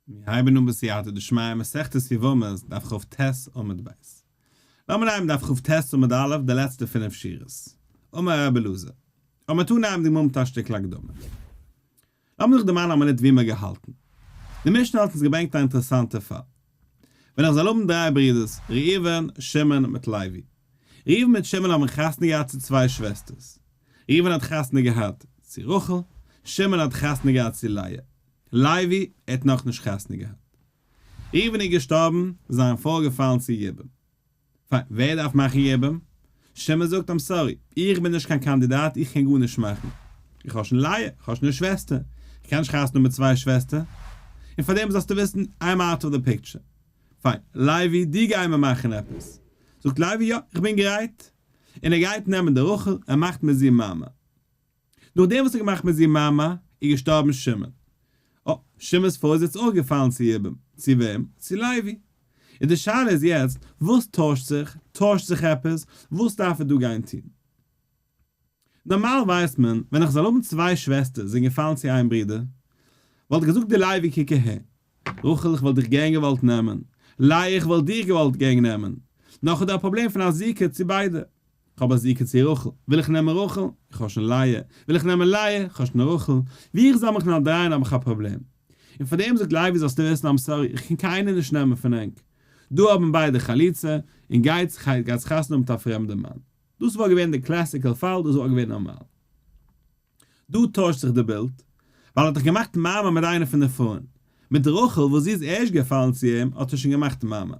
מיר הייבן אן בסייעתא דשמיא מסכת יבמות דף כט עמוד ב'. לאמיר הייבן דף כט עמוד א' די לעצטע פינף שורות. אמר רבי אלעזר. אבער מיר טוען הייבן די גמרא מיט א שטיקל הקדמה. לאמיר זיך דערמאנען א מינוט וואו מיר געהאלטן. די משנה האט אונז געברענגט א אינטערעסאנטע פאל. ווען איך זאל האבן דריי ברידערס, ראובן, שמעון מיט לוי. ראובן מיט שמעון האבן חתונה געהאט צו צוויי שוועסטערס. ראובן האט חתונה געהאט צו רחל, שמעון האט חתונה געהאט צו לאה. לוי האט נאכנישט חתונה געהאט. ראובן איז געשטארבן, זיין פרוי געפאלן צו יבום. פיין, ווער דארף מאכן יבום? שמעון זאגט I'm sorry, איך בין נישט קיין קאנדידאט, איך קען גארנישט מאכן. איך האב שוין לאה, איך האב שוין א שוועסטער. איך קען נישט חתונה האבן מיט צוויי שוועסטער. און פארדעם זאלסטו וויסן, I'm out of the picture. פיין, לוי, דו גיי מיר מאכן עפעס. זאגט לוי, יא, איך בין גרייט. און ער גייט נעמען די רחל, ער מאכט מיט זי מאמר. נאכדעם וואס ער האט געמאכט מיט זי מאמר, איז געשטארבן שמעון. אה, שמעון'ס פרוי איז יעצט אויך געפאלן צו יבום. צו וועם? צו לוי. און די שאלה איז יעצט, וואס טוישט זיך? טוישט זיך עפעס? וואס דארף ער דא גיין טון? נארמאל ווייסט מען, ווען איך זאל האבן צוויי שוועסטער זענען געפאלן צו איין ברודער, וואלט איך געזאגט די לוי קוק אהער, רחל איך וואלט דיך גערן געוואלט נעמען, לאה איך וואלט דיך געוואלט גערן נעמען, נאך איז דא א פראבלעם פון א זיקה צו ביידע, איך האב א זיקה צו רחל, וויל איך נעמען רחל, איך האב שוין לאה, וויל איך נעמען לאה, איך האב שוין רחל, ווי איך זאל מיך נאר דרייען האב איך א פראבלעם. און פאר דעם זאגט לוי זאלסטו וויסן I'm sorry איך קען קיינעם נישט נעמען פון ענק, דא האבן ביידע חליצה, און גייטס גייטס חתונה האבן מיט א פרעמדע מאן. דאס וואלט געווען די classical פאל, דאס וואלט געווען נארמאל. דא טוישט זיך די בילד, ווייל ער האט דאך געמאכט מאמר מיט איינע פון די פרויען. מיט רחל וואס זי איז ערשט געפאלן צו אים האט ער שוין געמאכט מאמר.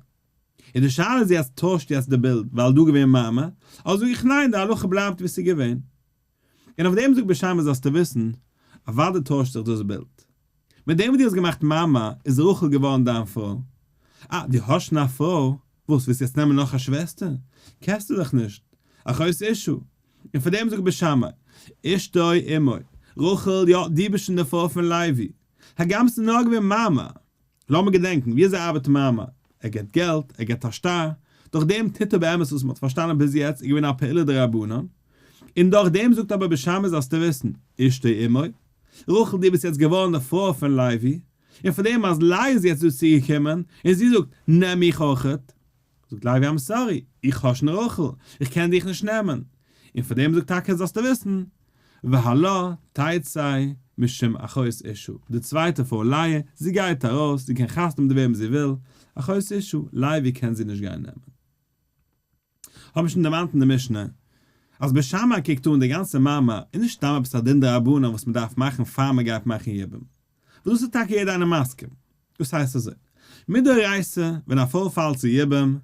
און די שאלה איז יעצט טוישט יעצט די בילד ווייל דא געווען מאמר, אדער זאג איך ניין די הלכה בלייבט ווי ס'איז געווען. און אויף דעם זאגט בית שמאי זאלסטו וויסן, אוודאי טוישט זיך דאס בילד. מיט דעם וואס דו האסט געמאכט מאמר איז רחל געווארן דיין פרוי. אה, דו האסט שוין א פרוי, וואס ווילסט יעצט נעמען נאך א שוועסטער? קענסטו דאך נישט. אחות אשה. און פאר דעם זאגט בית שמאי, אשתו עמו, רחל, יא, דו ביסט שוין די פרוי פון לוי. הגם ס'איז נאר געווען מאמר. לאמיר געדענקן, ווי אזוי ארבעט מאמר? ער געבט געלט, ער געבט א שטר, דורך דעם טוט ער באמת וואס מ'האט פארשטאנען ביז יעצט איז געווען א פעולה דרבנן, און דורך דעם זאגט אבער בית שמאי זאלסטו וויסן, אשתו עמו, רחל דו ביסט יעצט געווארן די פרוי פון לוי, און פאר דעם אז לאה איז יעצט דא צוגעקומען, און זי זאגט, נעם מיך אויכעט, זאגט לוי I'm sorry, איך האב שוין רחל, איך קען דיך נישט נעמען. און פאר דעם זאגט טאקע זאלסטו וויסן, והלה תצא משום אחות אשה, די צווייטע פרוי לאה, זי גייט ארויס, זי קען חתונה מיט וועם זי וויל, אחות אשה, לוי קען זי נישט גיין נעמען. האב איך שוין דערמאנט אין די משנה, אז בית שמאי קוקט אן די גאנצע מאמר איז נישט סתם עפעס א דין דרבנן וואס מען דארף מאכן פאר מען גייט מאכן יבום, וואס דאס איז טאקע יעדער איינער מסכים, דאס הייסט אזוי, מדאורייתא ווען א פרוי פאלט צו יבום,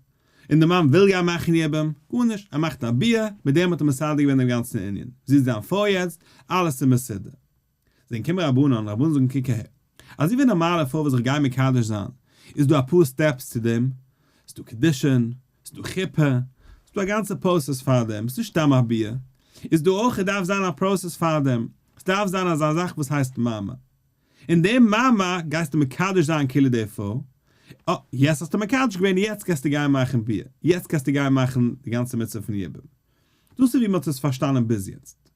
און די מאן וויל גיין מאכן יבום, גארנישט, ער מאכט א ביאה, מיט דעם האט ער מסדר געווען דעם גאנצן ענין, זי איז זיין פרוי יעצט, אלעס איז מסודר. זענען קומען רבנן, רבנן זאגן קוק אהער, אזוי ווי א נארמאלע פרוי וואס איך גיי מקדש זיין, איז דא אפאר steps צו דעם, ס'איז דא קידושין, ס'איז דא חופה, ס'איז דא א גאנצע process פאר דעם, ס'איז נישט סתם א ביאה, איז דא אויך דארף זיין א process פאר דעם, ס'דארף זיין אזא זאך וואס הייסט מאמר. אין דעם מאמר גייסטו מקדש זיין כאילו די פרוי, אה, יעצט האסטו מקדש געווען, יעצט קענסטו גיין מאכן ביאה, יעצט קענסטו גיין מאכן די גאנצע מצוה פון יבום. דאס איז ווי מ'האט עס פארשטאנען ביז יעצט.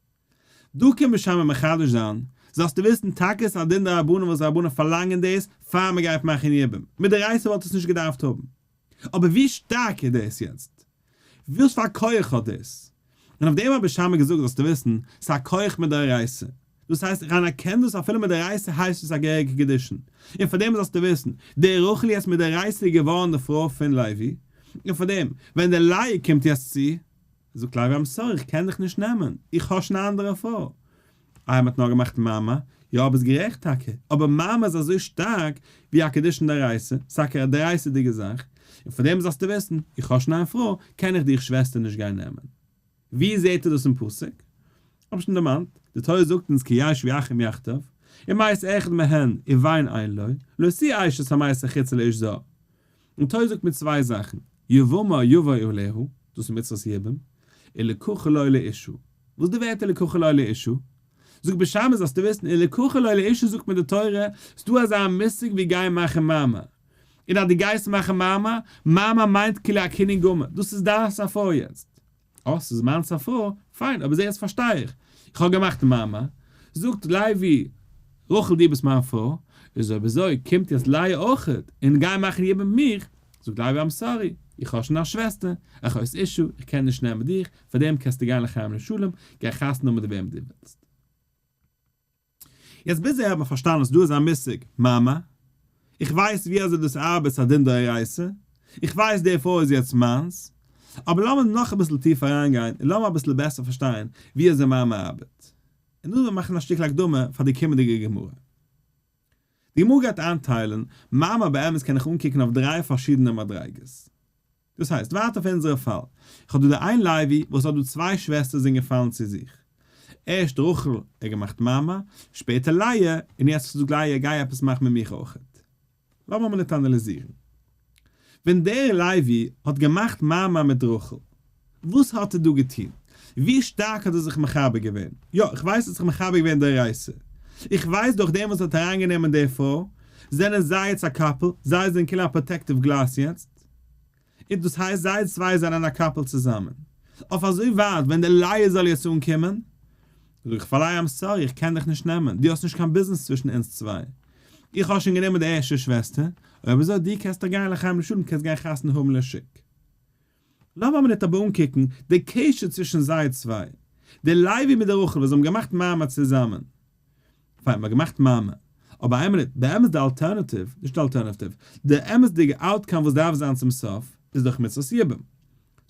דא קומט בית שמאי מחדש זיין, זאלסטו וויסן טאקע איז א דין דרבנן וואס רבנן פארלאנגען דאס פאר מ'גייט מאכן יבום, מדאורייתא וואלט עס נישט געדארפט האבן. אבער ווי שטארק איז דאס יעצט? וואס פאר כח האט דאס? און אויף דעם האט בית שמאי געזאגט זאלסטו וויסן, ס'איז א כח מדאורייתא. דאס הייסט איך אנערקען דאס אפילו מדאורייתא הייסט עס א געהעריגע קידושין. און פאר דעם זאלסטו וויסן, די רחל יעצט מדאורייתא איז געווארן די פרוי פון לוי, און פאר דעם ווען די לאה קומט יעצט צו, זאגט לוי I'm sorry איך קען דיך נישט נעמען, איך האב שוין א אנדערע פרוי. איי מ'האט נאר געמאכט מאמר, יא ביסט גערעכט טאקע, אבער מאמר איז אזוי שטארק ווי א קידושין דאורייתא, ס'טאקע א דאורייתא'דיגע זאך, און פאר דעם זאלסטו וויסן, איך האב שוין איין פרוי, קען איך דיך שוועסטער נישט גיין נעמען. ווי זעהט איר דאס אין פסוק? האב שוין דערמאנט, די תורה זאגט אונז כי ישבו אחים יחדיו, ומת אחד מהן ובן אין לו, לא תהיה אשת המת החוצה לאיש זר. און תורה זאגט מיר צוויי זאכן, יבמה יבא עליה, דאס איז מצוות יבום, ולקחה לו לאשה. וואס די ווערטער ולקחה לו לאשה? זאגט בית שמאי זאלסטו וויסן, ולקחה לו לאשה זאגט מיר די תורה, ס'דא אזא מושג ווי גיין מאכן מאמר. און אז דו גייסט מאכן מאמר, מאמר מיינט כאילו א קנין גמור, דאס איז דיין ספר יעצט. אה, ס'איז מיין ספר? פיין, אבער זע יעצט פארשטיי איך. איך האב געמאכט מאמר. זאגט לוי, רחל דו ביסט מיין פרוי. איז אויב אזוי קומט יעצט לאה אויכעט און גיי מאכן יבום מיט מיך, זאגט לוי I'm sorry, איך האב שוין א שוועסטער, אחות אשה, איך קען נישט נעמען דיך, פארדעם קענסטו גיין לחיים לשלום, גיי חתונה האבן מיט וועם דו ווילסט. יעצט ביז אהער האט מען פארשטאנען אז דא איז א מושג מאמר, איך ווייס ווי אזוי דאס ארבעט ס'א דין דאורייתא, איך ווייס די פרוי איז יעצט מיינס, אבער לאמיר נאך אביסל טיפער אריינגיין און לאמיר אביסל בעסער פארשטיין ווי אזוי מאמר ארבעט. און דא וועל מאכן א שטיקל הקדמה פאר די קומענדיגע גמרא. די גמרא גייט איינטיילן מאמר באמת קען איך אנקוקן אויף דריי פארשידענע מדריגות. דאס הייסט, ווייטער אויף אונזערע פאל, איך האב דא די איין לוי וואס האט דא צוויי שוועסטער זענען געפאלן צו זיך. ערשט רחל, ער האט געמאכט מאמר, שפעטער לאה, און יעצט זאגט לאה גיי עפעס מאך מיט מיך אויכעט. לאמיר מינוט אנאליזירן. ווען דער לוי האט געמאכט מאמר מיט רחל, וואס האט ער דא געטון? ווי שטארק האט ער זיך מחבר געווען? יא, איך ווייס ער האט זיך מחבר געווען דאורייתא. איך ווייס דורך דעם וואס ער האט אריינגענומען די פרוי, זענען זיי יעצט א couple, זיי זענען כאילו א protective glass יעצט. און דאס הייסט זיי צוויי זענען א couple צוזאמען. אויף אזוי ווייט ווען די לאה זאל יעצט אנקומען, זאג איך פאר לאה I'm sorry איך קען דיך נישט נעמען, דו האסט נישט קיין ביזנעס צווישן אונז צוויי. איך האב שוין גענומען די ערשטע שוועסטער, אויב אזוי דו קענסט דאך גיין לחיים לשלום קענסט גיין חתונה האבן לשוק. לאמיר מינוט אבער אנקוקן די קשר צווישן זיי צוויי, די לוי מיט די רחל וואס זיי האבן געמאכט מאמר צוזאמען. פיין, מ'האט געמאכט מאמר. אבער איין מינוט, באמת די alternative, נישט די alternative, די אמת'דיגע outcome וואס דארף זיין צום סוף, איז דאך מצוות יבום.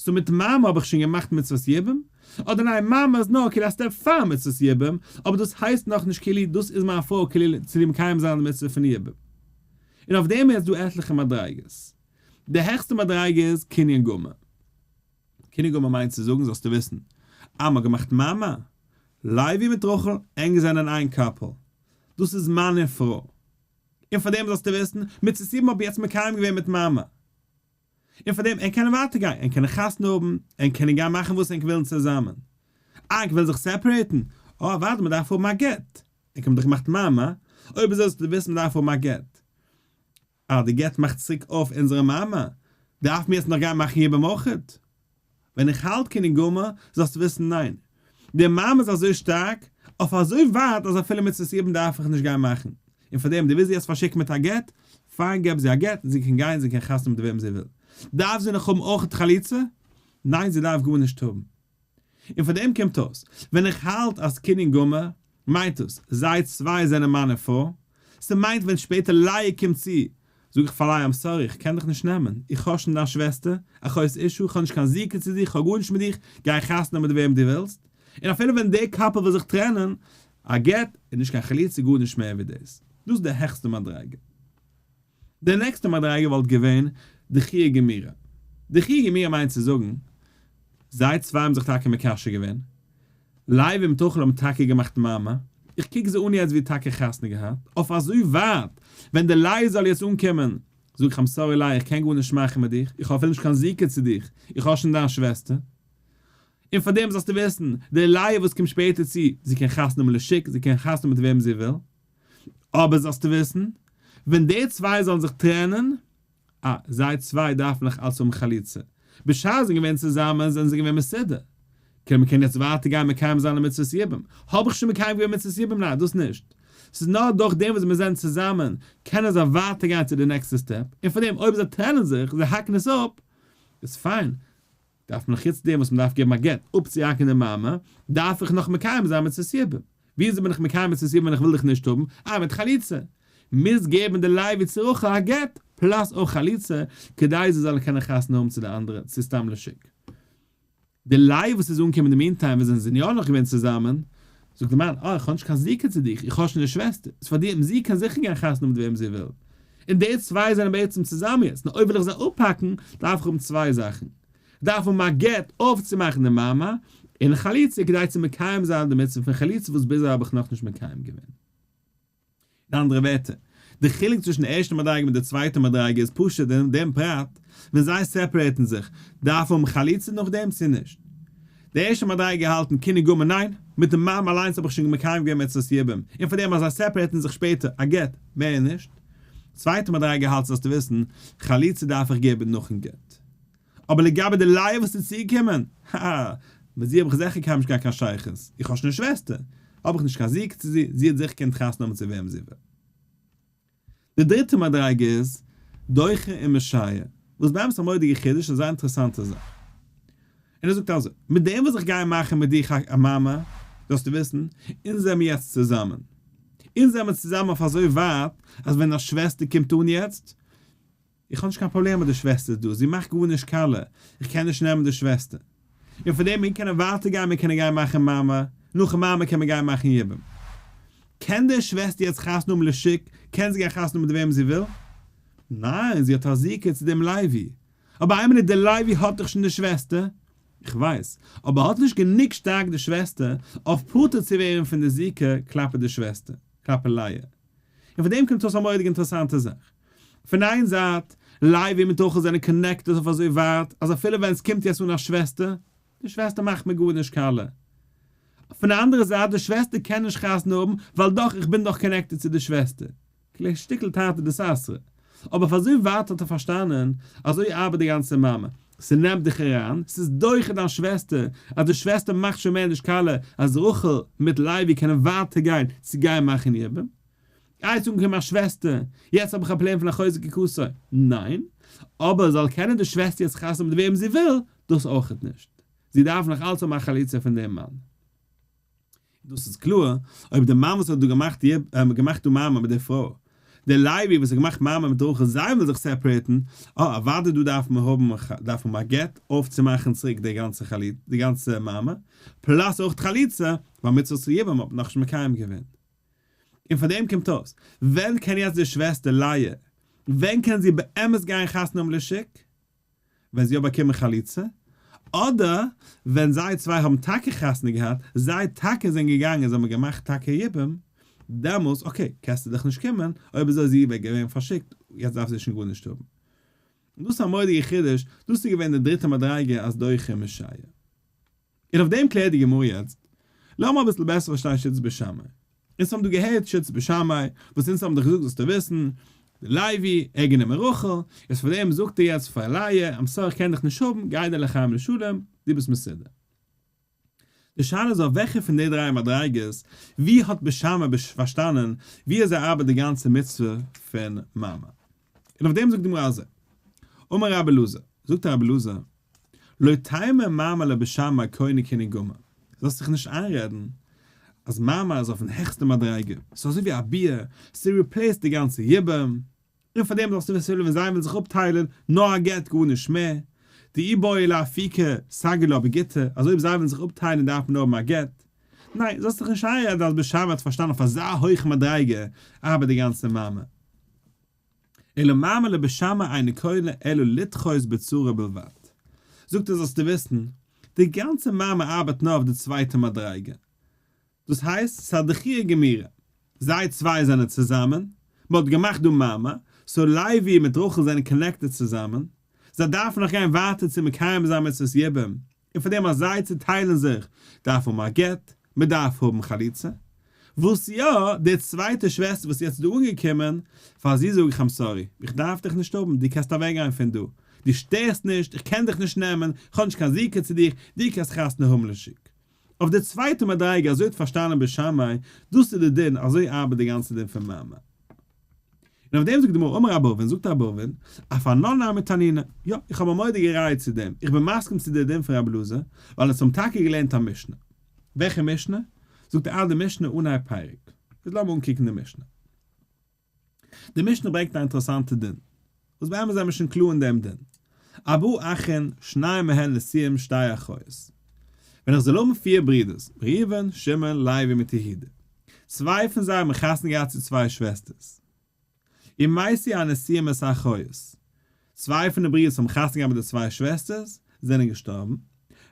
so מיט מאמר האב איך שוין געמאכט מצוות יבום? אדער ניין, מאמר איז נאר כאילו א step פאר מצוות יבום, אבער דאס הייסט נאכנישט כאילו דאס איז מיין פרוי כאילו צו מקיים זיין די מצוה פון יבום. און אויף דעם איז דא עטליכע מדריגות. די העכסטע מדריגה איז קנין גמור. קנין גמור מיינט צו זאגן זאלסטו וויסן, אז מ'האט געמאכט מאמר, לוי מיט רחל, ענק זענען איין couple. דאס איז מאן און פרוי. און פאר דעם זאלסטו וויסן, מצות יבום האב יעצט מקיים געווען מיט מאמר. און פאר דעם, ענק קענען ווייטער גיין, ענק קענען חתונה האבן, ענק קענען גיין מאכן וואס ענק ווילן צוזאמען. אה, ענק ווילן זיך separate ן? אה, אוודאי, מ'דארף האבן א גט. ענק האבן דאך געמאכט מאמר. אויב אזוי זאלסטו וויסן מ'דארף האבן א גט. אה, די גט מאכט צוריק אויף אונזערע מאמר, דארף מיר יעצט נאך גיין מאכן יבום אויכעט? ווען איך האלט קנין גמור, זאלסטו וויסן ניין. די מאמר איז אזוי שטארק, אויף אזוי ווייט אז אפילו מצוות יבום דארף איך נישט גיין מאכן. און פאר דעם, דו ווילסט זי יעצט פארשיקן מיט א גט? פיין געב זי א גט, זי קען גיין, זי קען חתונה מיט וועם זי וויל. דארף זי נאך האבן אויכעט חליצה? ניין זי דארף גארנישט האבן. און פון דעם קומט אויס, ווען איך האלט אז קנין גמור, מיינט עס, זיי צוויי זענען מאן און פרוי. ס'מיינט ווען שפעטער לאה קומט צו, זאג איך פאר לאה I'm sorry איך קען דיך נישט נעמען, איך האב שוין דיין שוועסטער, אחות אשה, איך האב נישט קיין זיקה צו דיך, איך האב גארנישט מיט דיך, גיי חתונה מיט וועם דו ווילסט. און אפילו ווען די couple וויל זיך טרענען, א גט איז נישט קיין חליצה גארנישט מער ווי דאס. דאס איז די העכסטע מדריגה. די נעקסטע מדריגה וואלט געווען דחיה גמירה. דחיה גמירה מיינט צו זאגן, זיי צוויי האבן זיך טאקע מקשר געווען, לוי מיט רחל האבן טאקע געמאכט מאמר, איך קוק זיי אן יעצט ווי טאקע חתונה געהאט, אויף אזוי ווייט, ווען די לאה זאל יעצט אנקומען, זאג איך I'm sorry לאה איך קען גארנישט מאכן מיט דיך, איך האב אפילו נישט קיין זיקה צו דיך, איך האב שוין דיין שוועסטער. און פאר דעם זאלסטו וויסן, די לאה וואס קומט שפעטער צו, זי קען חתונה האבן לשוק, זי קען חתונה מיט וועם זי וויל, אבער זאלסטו וויסן, ווען די צוויי זאלן זיך טרענען, אה, זיי צוויי דארפן נאך אלץ האבן חליצה. בשעת זיי זענען געווען צוזאמען זענען זיי געווען מסודר. קען מען קען יעצט ווייטער גיין מקיים זיין די מצוות יבום. האב איך שוין מקיים געווען מצוות יבום? ניין, דאס נישט. ס'איז נאר דורך דעם וואס מיר זענען צוזאמען קענען זיי ווייטער גיין צו די נעקסטע step. און פאר דעם אויב זיי טרענען זיך, זיי האקן עס אפ, איז פיין. דארף מען חוץ דעם וואס מען דארף געבן א גט אפצוהאקן די מאמר, דארף איך נאך מקיים זיין מצות יבום. וויאזוי בין איך מקיים מצות יבום ווען איך וויל דיך נישט האבן? אה, מיט חליצה. מוז געבן די לוי צו רחל א גט, plus אויך חליצה, כדי זיי זאלן קענען חתונה האבן צו די אנדערע, צו סתם לשוק. די לוי וואס איז אנגעקומען אין די meantime ווען זיי זענען יא נאך געווען צוזאמען, זאגט די מאן, אה, איך האב נישט קיין זיקה צו דיך, איך האב שוין די שוועסטער, איז פאר דיר, זי קען זיכער גיין חתונה האבן מיט וועם זי וויל. און די צוויי זענען בעצם צוזאמען יעצט, נאר אויב וויל איך זיי אפהאקן, דארף איך האבן צוויי זאכן. איך דארף האבן א גט אויפצומאכן די מאמר, און חליצה כדי צו מקיים זיין די מצוה פון חליצה וואס ביז אהער האב איך נאכנישט מקיים געווען. אין אנדערע ווערטער, די חילוק צווישן די ערשטע מדריגה מיט די צווייטע מדריגה איז פשוט אין דעם פרט, ווען זיי separate ן זיך, דארף האבן חליצה נאכדעם צו נישט. די ערשטע מדריגה געהאלטן קנין גמור ניין, מיט די מאמר אליינס האב איך שוין מקיים געווען מצוות יבום, און פאר דעם אז זיי separate ן זיך שפעטער, א גט, מער נישט. צווייטע מדריגה האלט זאלסטו וויסן, חליצה דארף איך געבן נאכן גט. אבער לגבי די לאה וואס איז צוגעקומען, הא, מיט זי האב איך זיכער קיינמאל נישט געהאט קיין שייכות, איך האב שוין א שוועסטער, האב איך נישט קיין זיקה צו זי, זי האט זיכער געקענט חתונה האבן צו וועם זי וויל. די דריטע מדריגה איז דוחה און משעיה, וואס באמת א מורא'דיגע חידוש און זייער אינטערעסאנטע זאך. און ער זאגט אזוי, מיט דעם וואס איך גיי מאכן מיט דיך א מאמר, זאלסטו וויסן, אונז זעמיר יעצט צוזאמען. אונז זעמיר צוזאמען אויף אזוי ווייט, אז ווען א שוועסטער קומט אן יעצט, איך האב נישט קיין פראבלעם אז די שוועסטער איז דא, זי מאכט גארנישט קאלע, איך קען נישט נעמען די שוועסטער. און פון דעם מיר קענען ווייטער גיין, מיר קענען גיין מאכן מאמר, נאכן מאמר קען מען גיין מאכן יבום. קען די שוועסטער יעצט חתונה האבן לשוק? קען זי גיין חתונה האבן מיט וועמען זי וויל? ניין, זי האט א זיקה צו דעם לוי. אבער איין מינוט, דער לוי האט דאך שוין די שוועסטער. איך ווייס, אבער האט נישט גענוג שטארק די שוועסטער אויף פטור צו ווערן פון די זיקה כלפי די שוועסטער, כלפי לאה. און פון דעם קומט אויס א מורא'דיג אינטערעסאנטע זאך. פון איין זייט, לוי מיט רחל זענען connected אויף אזוי ווייט, אז אפילו ווען עס קומט יעצט אן א שוועסטער, די שוועסטער מאכט מיר גארנישט קאלע. פון די אנדערע זייט, די שוועסטער קען נישט חתונה האבן, ווייל דאך, איך בין דאך connected צו די שוועסטער. כלי שטיקל תרתי דסתרי. אבער אויף אזוי ווייט האט ער פארשטאנען, אזוי ארבעט די גאנצע מאמר. ס'נעמט דיך אריין, ס'איז דוחה דיין שוועסטער, אז די שוועסטער מאכט שוין מער נישט קאלע, אז רחל מיט לוי קענען ווייטער גיין צו גיין מאכן יבום. איי ס'איז אנגעקומען א שוועסטער, יעצט האב איך א פלען פון אחות זקוקתו. ניין. אבער זאל קענען די שוועסטער יעצט חתונה מיט וועם זי וויל, דאס אויכעט נישט. זי דארף נאך אלץ האבן א חליצה פון דעם מאן. דאס איז קלאר, אויב די מאן וואס האט דא געמאכט געמאכט דא מאמר מיט די פרוי, די לוי וואס האט געמאכט מאמר מיט רחל זיי ווילן זיך separate ן, אה אוודאי דא דארף מען האבן דארף מען האבן א גט אויפצומאכן צוריק די גאנצע חלי די גאנצע מאמר, plus אויך חליצה, ווייל מצוות יבום האט מען נאכנישט מקיים געווען. און פאר דעם קומט אויס, ווען קען יעצט די שוועסטער לאה, ווען קען זי באמת גיין חתונה האבן לשוק? ווען זי האט באקומען חליצה, אדער ווען זיי צוויי האבן טאקע חתונה געהאט, זיי טאקע זענען געגאנגען זיי האבן געמאכט טאקע יבום, דעמאלס okay קענסטו דאך נישט קומען, אויב אזוי זי ווערט געווען פארשיקט, יעצט דארף זי שוין גארנישט האבן. און דאס איז א מורא'דיגע חידוש, דאס איז געווען די דריטע מדריגה אז דוחה משעיה. און אויף דעם קלערט די גמרא יעצט, לאמיר אביסל בעסער פארשטיין שיטת בית שמאי. אונז האבן דא געהערט שיטת בית שמאי, וואס אונז האבן דיך געזאגט זאלסטו וויסן, די לוי, ער האט גענומען רחל, איז פאר דעם זאגט ער יעצט פאר לאה, I'm sorry איך קען דיך נישט האבן, גיי דיר לחיים לשלום, דו ביסט מסודר. די שאלה איז אויף וועלכע פון די דריי מדריגות, ווי האט בית שמאי פארשטאנען ווי אזוי ארבעט די גאנצע מצוה פון מאמר. און אויף דעם זאגט די גמרא אזוי, אמר רבי אלעזר, זאגט רבי אלעזר, לא תימא מאמר לבית שמאי קונה קנין גמור, זאלסט זיך נישט איינרעדן אז מאמר איז אויפן העכסטע מדריגה, ס'איז אזוי ווי א ביאה, ס' replace ט די גאנצע יבום, און פאר דעם זאלסטו וויסן אפילו ווען זיי ווילן זיך אפטיילן, נאר א גט גארנישט מער, דאי בעי לאפוקי סגי לה בגיטא, אז אויב זיי ווילן זיך אפטיילן דארף מען האבן א גט, ניין, זאלסט זיך נישט איינרעדן אז בית שמאי האט פארשטאנען אויף אזא הויכע מדריגה ארבעט די גאנצע מאמר. אלא מאמר לבית שמאי אינו קונה אלא לדחות בצרה בלבד. זאגט ער זאלסטו וויסן, די גאנצע מאמר ארבעט נאר אויף די צווייטע מדריגה. דאס הייסט ס'איז א דחיה גמירה. זיי צוויי זענען צוזאמען, מ'האט געמאכט דא מאמר, so לוי מיט רחל זענען connected צוזאמען, זיי דארפן נאך גיין ווייטער צו מקיים זיין מצוות יבום, און פאר דעם אז זיי צוטיילן זיך דארף האבן א גט, מען דארף האבן חליצה. וואס יא, די צווייטע שוועסטער וואס איז יעצט דא אנגעקומען, פאר זי זאג איך I'm sorry, איך דארף דיך נישט האבן, דו קענסט אוועקגיין פון דא, דו שטערסט נישט, איך קען דיך נישט נעמען, איך האב נישט קיין זיקה צו דיך, דו קענסט חתונה האבן לשוק. אויף די צווייטע מדריגה, אזוי האט פארשטאנען בית שמאי, דאס איז די דין, אזוי ארבעט די גאנצע דין פון מאמר. און אויף דעם זאגט די גמרא אמר רבי אבין, זאגט רבי אבין, אף אנן נמי תנינא, יא, איך האב א מורא'דיגע ראיה צו דעם, איך בין מסכים צו די דין פון רבי אלעזר, ווייל אונז האבן טאקע געלערנט א משנה. וועלכע משנה? זאגט ער אה די משנה אנהייב פרק. איז לאמיר אנקוקן די משנה. די משנה ברענגט א אינטערעסאנטע דין, וואס באמת זעמיר שוין קלאר אין דעם דין. ארבעה אחין, שניים מהן נשואים שתי אחיות. ווען איך זאל האבן פיר ברידערס, ראובן, שמעון, לוי מיט יהודה. צוויי פון זיי האבן חתונה געהאט צו צוויי שוועסטערס. ומתו הנשואים את האחיות. צוויי פון די ברידערס האבן חתונה געהאט מיט די צוויי שוועסטערס, זענען געשטארבן.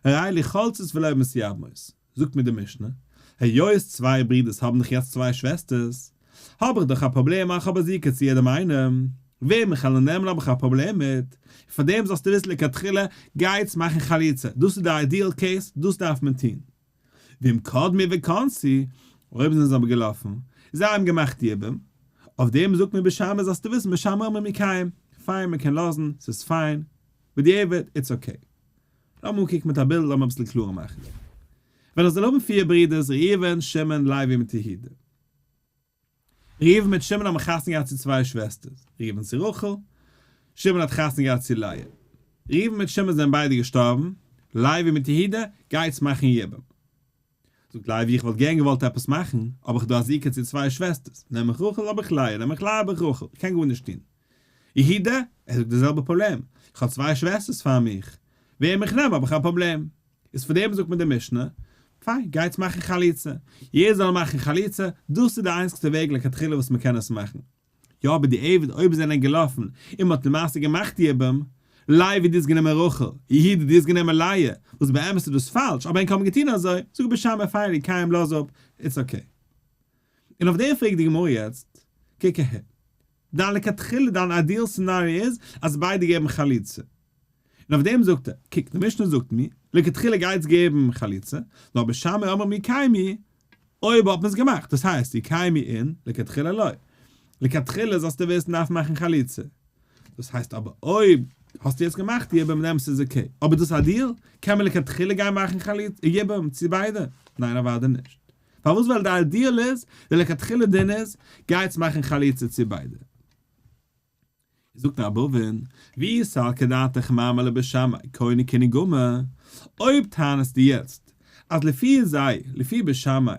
הרי אלו חולצות ולא מתייבמות. זאגט מיר די משנה, היות צוויי ברידערס האבן דאך יעצט צוויי שוועסטערס, האב איך דאך א פראבלעם אז כ'האב א זיקה צו יעדעם איינעם, וועם איך וועל נעמען האב איך א פראבלעם מיט, און פאר דעם זאלסטו וויסן לכתחילה, גייטס מאכן חליצה, דאס איז די ideal case, דאס דארף מען טון. ואם קדמו וכנסו, אויב זענען זיי אבער געלאפן, זיי האבן געמאכט יבום, אויף דעם זאגט מיר בית שמאי זאלסטו וויסן בית שמאי אומרים יקיים, פיין מען קען לאזן, ס'איז פיין, בדיעבד it's okay. לאמיר אנקוקן מיט א בילד לאמיר אביסל קלארער מאכן. ווען איך זאל האבן פיר ברידערס ראובן, שמעון, לוי מיט יהודה. ראובן מיט שמעון האבן חתונה געהאט צו צוויי שוועסטערס, ראובן צו רחל, שמעון האט חתונה געהאט צו לאה. ראובן מיט שמעון זענען ביידע געשטארבן, לוי מיט יהודה גייטס מאכן יבום. זאגט לוי איך וואלט גערן געוואלט עפעס מאכן, אבער איך דא א זיקה צו צוויי שוועסטערס, נעם איך רחל האב איך לאה, נעם איך לאה האב איך רחל, איך קען גארנישט טון. יהודה, ער זאגט די זעלבע פראבלעם, איך האב צוויי שוועסטערס פאר מיך, וועם איך נעם האב איך א פראבלעם. איז פאר דעם זאגט מיר די משנה, פיין, גייטס מאכן חליצה, יעדער זאל מאכן חליצה, דאס איז די איינציגסטע וועג לכתחילה וואס מען קען עס מאכן. יא בדיעבד אויב זענען געלאפן און מ'האט למעשה געמאכט יבום, לוי דו האסט גענומען רחל, יהודה דו האסט גענומען לאה, וואס באמת איז דאס פאלש אבער ענק האבן געטון אזוי, זאג בית שמאי פיין יקיים לאז אפ, it's okay. און אויף דעם פרעגט די גמרא יעצט, קוק אהער, דיין לכתחילה דיין ideal scenario איז אז ביידע געבן חליצה, און אויף דעם זאגט ער, קוק די משנה זאגט מיר, לכתחילה גייטס געבן חליצה, נאר בית שמאי אומרים יקיימו, אויב האט מען עס געמאכט, דאס הייסט יקיימו אין, לכתחילה לא. לכתחילה זאלסטו וויסן דארף מאכן חליצה. דאס הייסט אבער אויב האסטו יעצט געמאכט יבום דעמאלטס איז okay. אבער דאס א deal? קען מען לכתחילה גיין מאכן חליצה יבום צו ביידע? ניין אוודאי נישט. פארוואס ווייל די ideal איז, די לכתחילה דין איז, גייטס מאכן חליצה צו ביידע. זאגט רבי אבין, ואי סלקא דעתך מאמר לבית שמאי קונה קנין גמור, אויב טענה'סטו יעצט אז לפי זיי, לפי בית שמאי,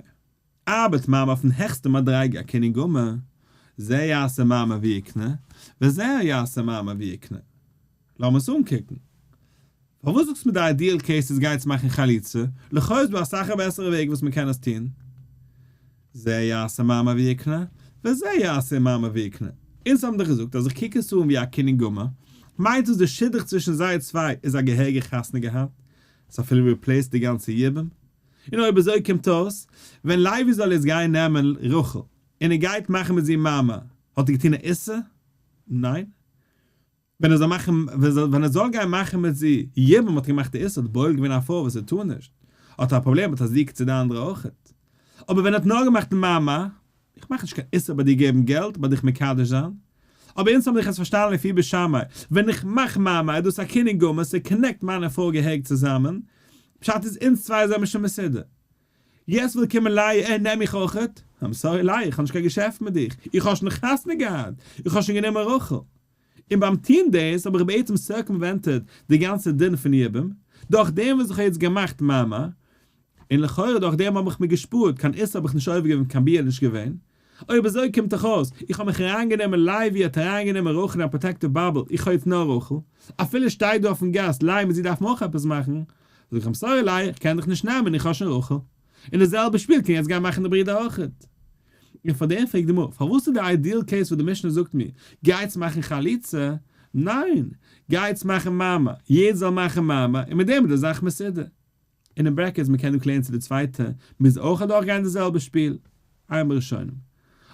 ארבעט מאמר אויפן העכסטע מדריגה א קנין גמור, זה יעשה מאמר ויקנה, וזה יעשה מאמר ויקנה. לאמיר עס אנקוקן. פארוואס זאגסטו מיר די ideal case איז גייטס מאכן חליצה, לכאו' איז דא אסאך א בעסערע וועג וואס מ'קען עס טון. זה יעשה מאמר ויקנה, וזה יעשה מאמר ויקנה. אונז האבן דאך געזאגט אז איך קוק עס אן ווי א קנין גמור, מיינט דאס די שידוך צווישן זיי צוויי איז א געהעריגע חתונה געהאט, עס אפילו replace ט די גאנצע יבום. און אויב אזוי קומט אויס, ווען לוי זאל יעצט גיין נעמען רחל, און ער גייט מאכן מיט זי מאמר, האט ער געטון א איסור? ניין. ווען ער זאל מאכן, ווען ער זאל גיין מאכן מיט זי יבום האט געמאכט די איסור, האט בועל געווען א פרוי וואס ער טאר נישט, האט ער א פראבלעם האט א זיקה צו די אנדערע אויכעט. אבער ווען ער האט נאר געמאכט מאמר, איך מאך נישט קיין איסור ביי דיר געבן געלט, ביי דיך מקדש זיין. אבער אונז האבן דיך עס פארשטאנען לפי בית שמאי, ווען איך מאך מאמר איז דאס א קנין גמור, ס' connect מאן און פרוי געהעריג צוזאמען, פשט איז אונז צוויי זעמער שוין מסודר. יעצט וויל קומען לאה, אה נעם מיך אויכעט, I'm sorry לאה איך האב נישט קיין געשעפט מיט דיך, איך האב שוין חתונה געהאט, איך האב שוין גענומען רחל. און ביים טון דאס האב איך בעצם circumvented די גאנצע דין פון יבום, דורך דעם וואס איך האב יעצט געמאכט מאמר, און לכאורה דורך דעם האב איך מיר געשפארט, קיין איסור האב איך נישט עובר געווען קיין ביאה נישט געווען. אויב אזוי קומט דאך אויס, איך האב מיך אריינגענומען לוי האט אריינגענומען רחל אין א protective bubble, איך האב יעצט נאר רחל, אפילו שטייט דא אויפן גאס לאה מיט זי דארף מען אויך עפעס מאכן, זאג איך I'm sorry לאה, איך קען דיך נישט נעמען איך האב שוין רחל. און די זעלבע שפיל קען יעצט גיין מאכן די ברידער אויכעט. און פאר דעם פרעגט די גמרא, פארוואס איז די ideal case וואס די משנה זאגט מיר, גייטס מאכן חליצה? ניין! גייטס מאכן מאמר, יעדער זאל מאכן מאמר, און מיט דעם איז די זאך מסודר. און אין brackets מען קען דא קלערן צו די צווייטע מוז אויך אדורך גיין די זעלבע שפיל, עיין בראשונים.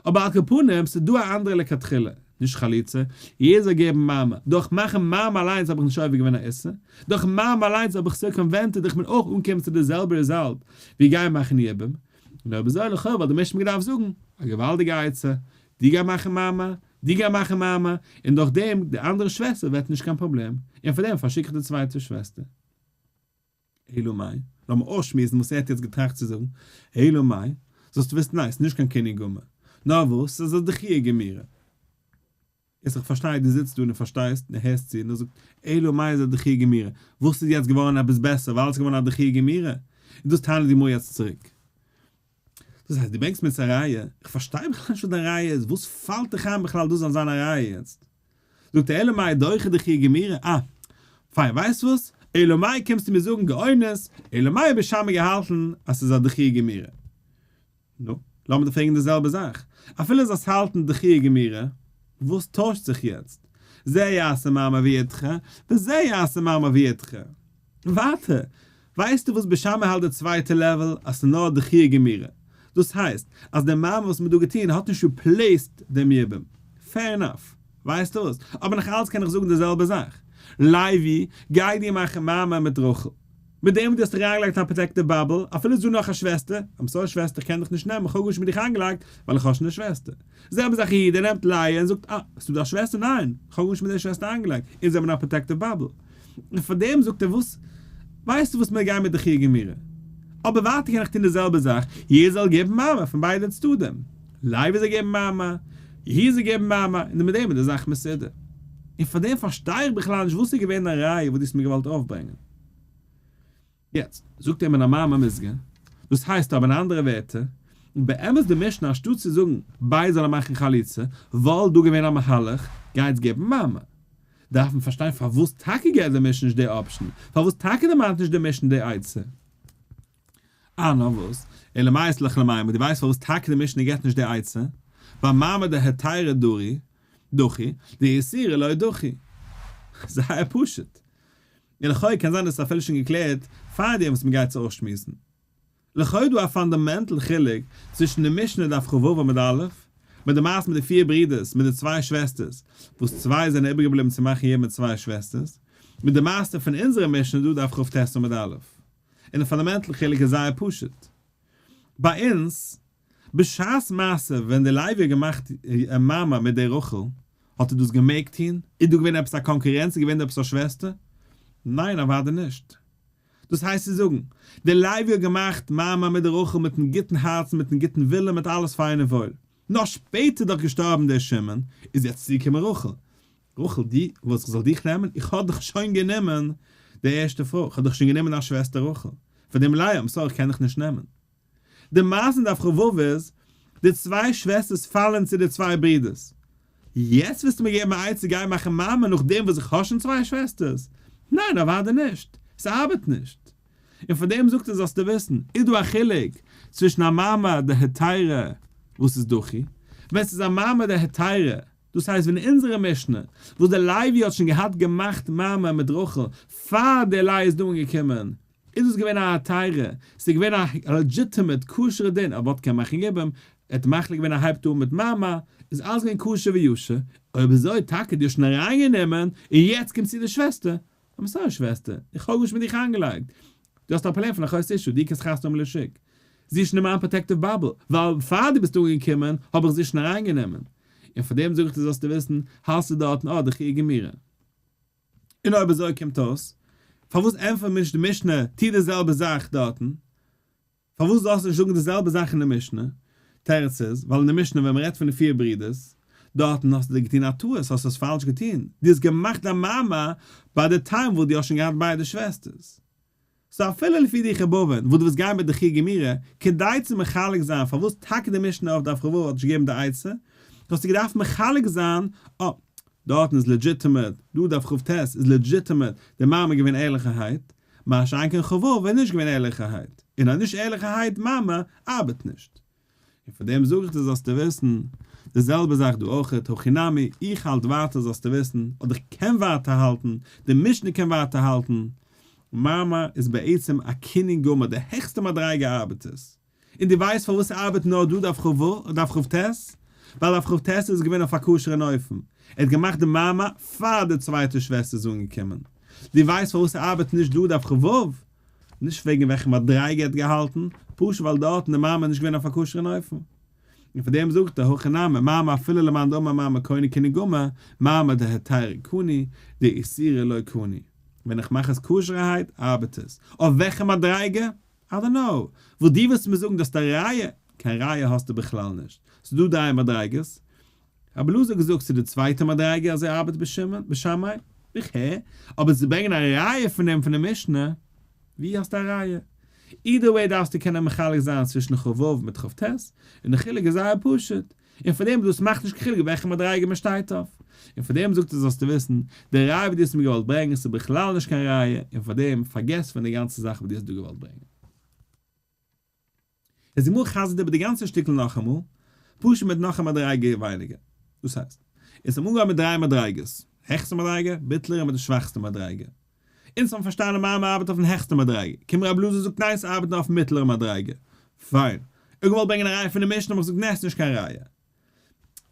אבער על כל פנים ס'איז דא א אנדערע לכתחילה, נישט חליצה, יעדער זאל געבן מאמר, דורך מאכן מאמר אליינס האב איך נישט עובר געווען א איסור, דורך מאמר אליינס האב איך circumvented איך בין אויך אנגעקומען צו די זעלבע result ווי גיין מאכן יבום, און אויב אזוי לכאו' וואלט די משנה געדארפט זאגן, א געוואלדיגע עצה, דו גיי מאכן מאמר, דו גיי מאכן מאמר, און דורך דעם די אנדערע שוועסטער ווערט נישט קיין פראבלעם, און פאר דעם פארשיק איך די צווייטע שוועסטער. אלא מאי, לאמיר אויסשמועסן וואס ער האט יעצט געטראכט צו זאגן, אלא מאי, זאלסטו וויסן ניין, ס'איז נישט קיין קנין גמור, נאר וואס, ס'איז א דחיה גמירה. איז איך פארשטיי דו זיצט דא און פארשטייסט און הערסט צו און דו זאגסט אלא מאי איז א דחיה גמירה, וואס איז יעצט געווארן עפעס בעסער ווייל עס איז געווארן א דחיה גמירה? און דאס טענה'ט די גמרא יעצט צוריק. דאס הייסט דו ברענגסט מיר צו א ראיה, איך פארשטיי בכלל נישט וואס דיין ראיה איז, וואס פאלט דיך איין בכלל דאס זאל זיין א ראיה יעצט? זאגט ער אלא מאי דוחה דחיה גמירה, אה, פיין ווייסט וואס, אלא מאי קומסטו מיר זאגן גאונות, אלא מאי האט בית שמאי געהאלטן אז ס'איז א דחיה גמירה. נו, לאמיר דיר פרעגן די זעלבע זאך, אפילו זאלסט האלטן דחיה גמירה, וואס טוישט זיך יעצט? זה יעשה מאמר וידחה, וזה יעשה מאמר וידחה. ווייטער, ווייסטו וואס בית שמאי האלט די צווייטע level, אז ס'איז נאר דחיה גמירה. דאס הייסט, אז די מאמר וואס מ'האט דא געטון האט נישט replaced דעם יבום. Fair enough. ווייסטו וואס? אבער נאך אלץ קען איך זאגן די זעלבע זאך. לוי, גיי דיר מאכן מאמר מיט רחל. מיט דעם וואס דו האסט אריינגעלייגט א protective bubble, אפילו איז דא נאך א שוועסטער, I'm sorry שוועסטער איך קען דיך נישט נעמען, איך האב גארנישט מיט דיך איינגעלייגט, ווייל איך האב שוין די שוועסטער. זעלבע זאך יהודה נעמט לאה און זאגט, אה, האסטו דא א שוועסטער? ניין, איך האב גארנישט מיט די שוועסטער איינגעלייגט, אונז זעמיר אין א protective bubble. און פאר דעם זאגט ער וואס, ווייסטו וואס מיר גייען מיט דחיה גמירה. אבער ווייטער קען איך טון די זעלבע זאך, יעדער זאל געבן מאמר פון ביידע צדדים. לוי זאל געבן מארמאר, יהודה זאל געבן מארמאר, און מיט דעם איז די זאך מסודר. און פאר דעם פארשטיי איך בכלל נישט וואס איז געווען דיין ראיה וואס דו האסט מיר געוואלט אויפברענגען. יעצט, זאגט ער אים אין א מאמר מוסגר, דאס הייסט אבער אין אנדערע ווערטער, באמת די משנה אנשטאט צו זאגן ביידע זאלן מאכן חליצה, וואלט דא געווען א מהלך, גייטס געבן מארמאר. דארף מען פארשטיין פארוואס טאקע געבט די משנה נישט די option, פארוואס טאקע דערמאנט נישט די משנה די עצה. אה נאר וואס, אלא מאי אית לך למימר, דו ווייסט פארוואס טאקע די משנה געבט נישט די עצה? ווייל מאמר דהתירא דרי דחי, דאיסורא לא דחי. זייער פשוט. און לכאו' קען זיין דאס איז אפילו שוין געקלערט פאר דעם וואס מ'גייט עס אויסשמועסן. לכאו' איז דא א fundamental חילוק צווישן די משנה דף כ"ו עמוד א', מיט די מעשה מיט די פיר ברידערס מיט די צוויי שוועסטערס, וואס צוויי זענען איבערגעבליבן צו מאכן יבום מיט צוויי שוועסטערס, מיט די מעשה פון אונזערע משנה דא דף כ"ט עמוד א'. און די fundamental חילוק איז זייער פשוט. ביי אונז, בשעת מעשה ווען די לוי האט געמאכט מארמאר מיט די רחל, האט ער דאס געמעגט טון? איז דא געווען עפעס א קאנקורענץ? איז געווען דא עפעס א שוועסטער? ניין אוודאי נישט. דאס הייסט צו זאגן, די לוי האט געמאכט מארמאר מיט די רחל מיטן גוטן הארצן מיטן גוטן ווילן מיט אלעס פיין און וואויל. נאר שפעטער איז דאך געשטארבן דער שמעון, איז יעצט צוגעקומען רחל. רחל, דו, וואס איך זאל דיך נעמען? איך האב דיך שוין גענומען די ערשטע פרוי, איך האב דיך שוין גענומען דיין שוועסטער רחל. פאר דעם לאה, I'm sorry, איך קען דיך נישט נעמען. די מעשה אין דף כ"ו איז, די צוויי שוועסטערס פאלען צו די צוויי ברידערס. יעצט ווילסטו מיר געבן א עצה גיי מאכן מארמאר נאכדעם וואס איך האב שוין צוויי שוועסטערס? ניין אוודאי נישט, ס'ארבעט נישט. און פאר דעם זאגט ער זאלסטו וויסן, איז דא א חילוק צווישן א מארמאר דהתירא וואס איז דחי, ווען ס'איז א מארמאר דהתירא, דאס הייסט ווען אין אונזערע משנה וואס דער לוי האט שוין געהאט געמאכט מארמאר מיט רחל פאר דער לאה איז דא אנגעקומען, איז דאס געווען א התירא, ס'איז געווען א legitimate כשר'ע דין, א ווארט קען מאכן יבום, ער האט מחליט געווען ער הייבט אן מיט מארמאר, איז אלעס געווען כשר וישר, אויב אזוי טאקע דו האסט שוין אריינגענומען, און יעצט קומט צו די שוועסטער, I'm sorry שוועסטער, איך האב גארנישט מיט דיך איינגעלייגט, דו האסט א פראבלעם פון אחות אשה, דו קענסט חתונה האבן לשוק, זי איז שוין אין מיין protective bubble, ווייל פאר דו ביסט אנגעקומען האב איך זי שוין אריינגענומען, און פאר דעם זאג איך דיר זאלסטו וויסן, האלסטו דארטן אה דחי גמירא. און אויב אזוי קומט אויס, פארוואס ענטפערט נישט די משנה, טו די זעלבע זאך דארטן? פארוואס זאלסטו נישט זאגן די זעלבע זאך אין די משנה? תירוץ איז, ווייל אין די משנה ווען מ'רעדט פון די פיר ברידערס, דארטן האסטו דיר געטון א טעות, האסט עס פאלש געטון, דו האסט געמאכט א מארמאר ביי די time וואס דו האסט שוין געהאט ביידע שוועסטערס. so אפילו לפי די חבוב'ן וואס דו ווילסט גיין מיט די חי' גמירא, כדי צו מחלק זיין פארוואס טאקע די משנה אויף דף כ"ו האט נישט געגעבן די עצה, האסטו געדארפט מחלק זיין, אה, דארטן איז legitimate, דא דף כ"ט איז legitimate, די מארמאר געווען ערליכערהייט, מה שאין כן כ"ו איז נישט געווען ערליכערהייט, און א נישט ערליכערהייט מארמאר ארבעט נישט. און פאר דעם זאג איך דיר זאלסטו וויסן, די זעלבע זאך דא אויכעט, הכי נמי, איך האלט ווייטער זאלסטו וויסן, אדער איך קען ווייטער האלטן, די משנה קען ווייטער האלטן, מארמאר איז בעצם א קנין גמור, די העכסטע מדריגה ארבעט עס. און דו ווייסט פארוואס ס'ארבעט נאר דא דף כ"ו און דף כ"ט? ווייל דף כ"ט איז געווען אויף א כשר'ן אופן, ער האט געמאכט די מארמאר פאר די צווייטע שוועסטער איז אנגעקומען. דו ווייסט פארוואס ס'ארבעט נישט דא דף כ"ו? נישט וועגן וועלכע מדריגה ער האט געהאלטן, פשוט ווייל דארטן די מארמאר איז נישט געווען אויף א כשר'ן אופן. און פאר דעם זאגט ער, הכי נמי, מארמאר אפילו למאן דאמר מארמאר קונה קנין גמור, מארמאר דהתירא קני, דאיסורא לא קני. ווען איך מאך עס כשר'ערהייט, ארבעט עס. אויף וועלכע מדריגה? I don't know. וואס דו ווילסט מיר זאגן דו האסט א ראיה? קיין ראיה האסטו בכלל נישט. ס'איז דא דריי מדריגות. רבי אלעזר האט געזאגט ס'איז די צווייטע מדריגה אזוי ארבעט בית שמאי. איך הער. אבער צו ברענגען א ראיה פון דעם פון די משנה, ווי האסטו א ראיה? either way דארפסטו קענען מחלק זיין צווישן כ"ו מיט כ"ט, און די חילוק איז זייער פשוט. און פאר דעם דאס מאכט נישט קיין חילוק וועלכע מדריגה מען שטייט אויף. און פאר דעם זאגט ער זאלסטו וויסן, די ראיה וואס דו האסט מיר געוואלט ברענגען ס'איז בכלל נישט קיין ראיה, און פאר דעם פארגעס פון די גאנצע זאך וואס דו האסט דא געוואלט ברענגען. איז די גמרא חזר'ט איבער די גאנצע שטיקל נאכאמאל, פשוט מיט נאך א מדריגה ווייניגער. דאס הייסט, אונז האבן אנגעהויבן מיט דריי מדריגות, העכסטע מדריגה, מיטלערע מיט די שוואכסטע מדריגה. אונז האבן פארשטאנען מארמאר ארבעט אויפן העכסטע מדריגה, קומט רבי אלעזר זאגט ניין ס'ארבעט נאר אויפן מיטלערע מדריגה. פיין. איך געוואלט ברענגען א ראיה פון די משנה האב איך געזאגט נע ס'נישט קיין ראיה.